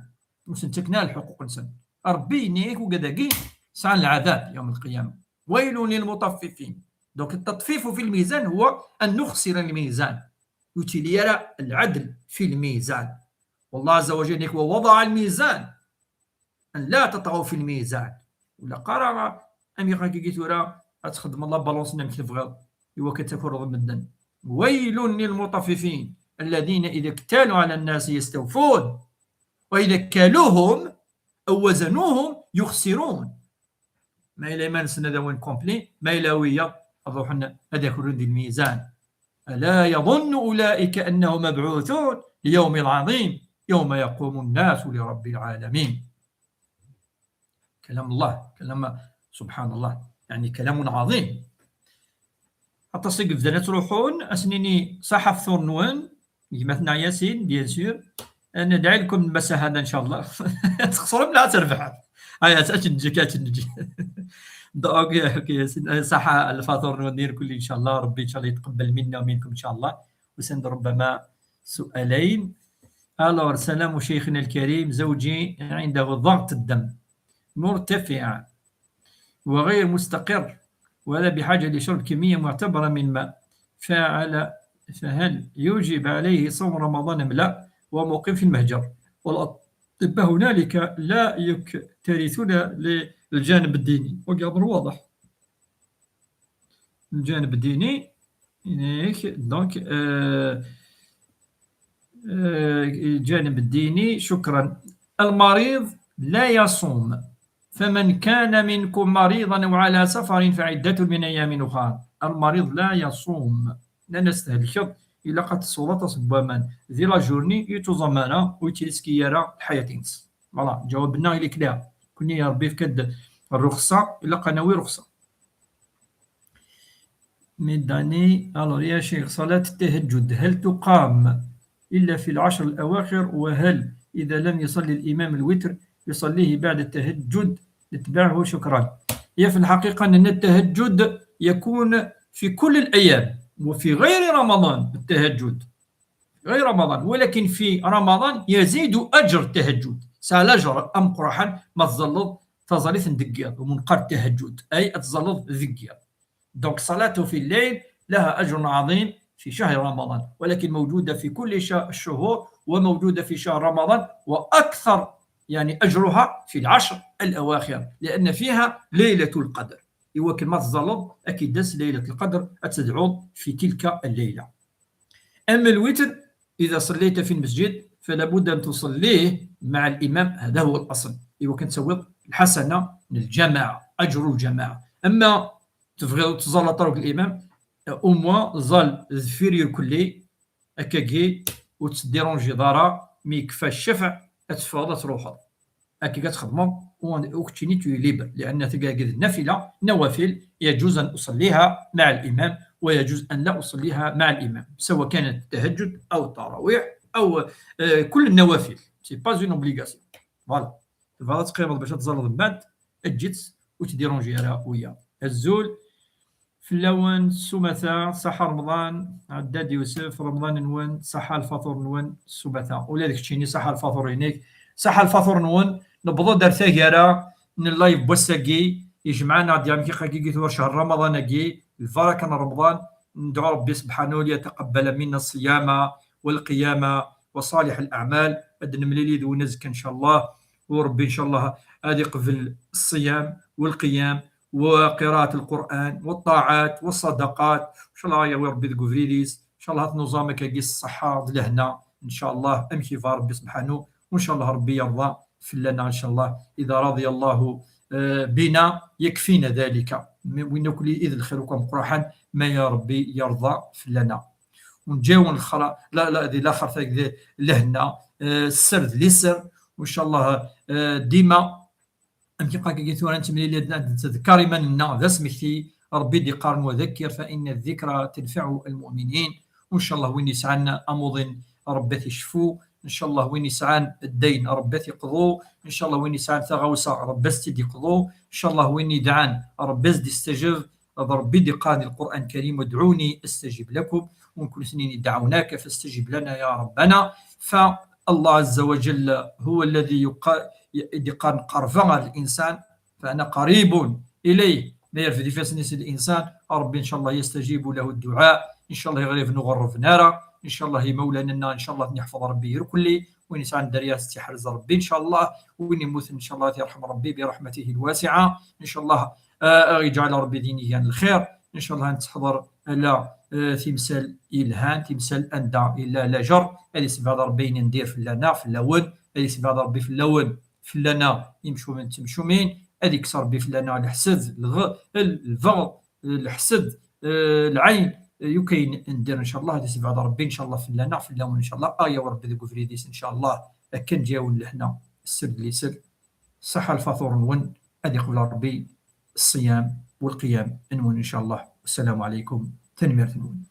Ur sen-ttaken ara lḥuquq-nsen. Ṛebbi yenna-yak ugad-agi sɛan lɛadab yawm lqiyama. ويل للمطففين. Donc التطفيف في الميزان هو أن نخسر الميزان. Ur yettili ara lɛedl fi lmizan. والله عز وجل يقول: ووضع الميزان أن لا تطغوا في الميزان. Ur ilaq ara am yiɣ-agi tura ad txedmeḍ la balance-nni amek tebɣiḍ, i wakken ad takureḍ medden. ويل للمطففين الذين إذا اكتالوا على الناس يستوفون وإذا كالوهم أو وزنوهم يخسرون. Ma yella iman-nsen ad awin complet, ma yella wiyaḍ ad ruḥen ad akren di lmizan. ألا يظن أولئك أنهم مبعوثون ليوم عظيم يوم يقوم الناس لرب العالمين. كلام الله، كلام، سبحان الله، يعني كلام عظيم. Aṭas i yebdan ad ttruḥun, ad sen-nini ṣaḥa ftur-nwen, gma-tneɣ Yasin, bien sûr. Ad ندعي لكم المساء هذا إن شاء الله. Txesrem neɣ ad trebḥem? Aya, ad tt-neǧǧ, ad tt-neǧǧ. Donc, ok, ok, Yasin, صح الفطور نودير كل إن شاء الله، ربي إن شاء الله يتقبل منا ومنكم إن شاء الله. وسند ربما سؤالين. Alors, سلام شيخنا الكريم، زوجي عنده ضغط الدم مرتفع وغير مستقر، وهذا بحاجة لشرب كمية معتبرة من ماء، فعلى، فهل يوجب عليه صوم رمضان أم لا؟ ومقيم في المهجر، والأطباء هنالك لا يكترثون للجانب الديني، وهذا واضح. الجانب الديني، donc، آه، آه، الجانب الديني، شكرا. المريض لا يصوم، فمن كان منكم مريضا أو على سفر فعدة من أيام أخر. المريض لا يصوم. Nnan-as thelkeḍ, ilaq ad tesweḍ aṭas n waman. Di la journée, ur yettẓam ara, ur yettrisqi ara lḥayat-ines. Voilà, ǧawab-nneɣ il est clair. Kunni Ṛebbi yefka-d ṛṛuxṣa, ilaq ad nawi ṛṛuxṣa. Medani, alors, يا شيخ، صلاة التهجد هل تقام إلا في العشر الأواخر؟ وهل إذا لم يصلي الإمام الوتر يصليه بعد التهجد نتبعه؟ شكرا. هي في الحقيقة أن التهجد يكون في كل الأيام، وفي غير رمضان التهجد، غير رمضان، ولكن في رمضان يزيد أجر التهجد. Tesɛa lajer ameqqran ma tẓalleḍ taẓallit n deg yiḍ, umi neqqar tahajjud, أي ad tẓalleḍ deg yiḍ. Donc صلاته في الليل لها أجر عظيم في شهر رمضان، ولكن موجودة في كل ش-، الشهور، وموجودة في شهر رمضان، وأكثر، يعني، أجرها في العشر الأواخر، لأن فيها ليلة القدر. Iwakken ma tẓalleḍ, ad k-id-tas ليلة القدر, ad tedɛuḍ في تلك الليلة. أما الوتر، إذا صليت في المسجد فلا بد أن تصليه مع الإمام، هذا هو الأصل. Iwakken ad tawiḍ lḥasana n lǧamaɛa. أجر الجماعة. أما تبغيض تزال طرق الإمام، au moins ẓal deffir irkelli, akkagi ur ttdiranjiḍ ara, mi yekfa ccafɛ ad teffɣeḍ ad truḥeḍ. Akkagi ad txedmeḍ, u keččini tu es libre, لأن tagi d nafila, nawafil, يجوز أن أصليها مع الإمام ويجوز أن لا أصليها مع الإمام، سواء كانت التهجد أو التراويح أو آه، كل النوافل، c'est pas une obligation. Voilà. Tebɣiḍ ad teqqimeḍ bac ad teẓẓalleḍ mbeɛd, eǧǧ-itt ur ttdiranji ara wiyaḍ. Azul fell-awen s umata, ṣaḥa Remḍan, Ɛeddad Yusef, Remḍan-nwen, ṣaḥa lfaṭur-nwen s umata. Ula d keččini ṣaḥa lfaṭur-inek, ṣaḥa lfaṭur-nwen. Newweḍ-d ar taggara n live n wass-agi, ijemɛen-aɣ-d yamkiq-agi tura cehṛ Remḍan-agi, lbaraka n Remḍan. Nedɛu Ṛebbi subḥanahu ليتقبل منا الصيام والقيام وصالح الأعمال. Ad nemlil yid-wen azekka, إن شاء الله. U Ṛebbi, إن شاء الله, ad iqbel ṣṣiyam u lqiyam u qira'at Lqur'an u ṭṭaɛat u ṣṣadaqat. إن شاء الله, ad yawi Ṛebbi deg ubrid-is. إن شاء الله, ad tnuẓam akkagi s ṣṣeḥḥa d lehna. إن شاء الله, amek yebɣa Ṛebbi subḥanahu. وإن شاء الله, Ṛebbi yerḍa fell-aneɣ, إن شاء الله, إذا رضي الله, eh, بنا يكفينا ذلك. Win akk i d lxir akk ameqqran, ma ya Ṛebbi yerḍa fell-aneɣ. Ur neǧǧa yiwen lexra, la, la, di laxert, d lehna, eh, sser d liser, وإن شاء الله, eh, dima, amek akka tura nettemlili ad, ad netteḍkar iman-nneɣ, d asmekti, Ṛebbi d-iqqaren: وذكر فإن الذكرى تنفع المؤمنين. وإن شاء الله, win yesɛan amuḍin, Ṛebbi ad t-icfu. إن شاء الله, win yesɛan ddeyn, Ṛebbi ad t-iqḍu. إن شاء الله, win yesɛan taɣawsa, Ṛebbi ad s-tt-id-iqḍu. إن شاء الله, win yedɛan, Ṛebbi ad s-d-istaǧeb. D Ṛebbi d-iqqaren di Lqur'an Lkarim: ادعوني أستجب لكم. Win kunsen idɛawen akka, فاستجب لنا يا ربنا. فالله عز وجل هو الذي يق-, i d-iqqaren: قرب الإنسان فأنا قريب إليه. Ma yerfed ifassen-is linsan, Ṛebbi, إن شاء الله, يستجيب له الدعاء. إن شاء الله, iɣrib n uɣerreb nara. إن شاء الله, imawlan-nneɣ, إن شاء الله, ad ten-iḥfeḍ Ṛebbi irkelli. Win yesɛan dderya, ad t-iḥrez Ṛebbi, إن شاء الله. Win yemmuten, إن شاء الله, ad t-yerḥem Ṛebbi برحمته الواسعة. إن شاء الله, ah, ad aɣ-yeǧɛel Ṛebbi d inigi n lxir. إن شاء الله, ad nettḥeḍr ala, ah, timsal yelhan, timsal anda yella lajer. Ad yessebɛed Ṛebbi ayen n dir fell-aneɣ, fell-awen. Ad yessebɛed Ṛebbi fell-awen, fell-aneɣ, imcumen d temcumin. Ad yekkes Ṛebbi fell-aneɣ leḥsed, lɣ-, lbeɣ, leḥsed, eh, lɛayn, eh, yakk ayen n dir, إن شاء الله, ad yessebɛed Ṛebbi, إن شاء الله, fell-aneɣ, fell-awen, إن شاء الله. Ad aɣ-yawi Ṛebbi deg ubrid-is, إن شاء الله, akken ad ǧǧ-yawen lehna, sser d liser. Ṣaḥa lfaṭur-nwen, ad iqbel Ṛebbi ṣṣiyam u lqiyam-nwen, إن شاء الله. والسلام عليكم. Tanemmirt-nwen.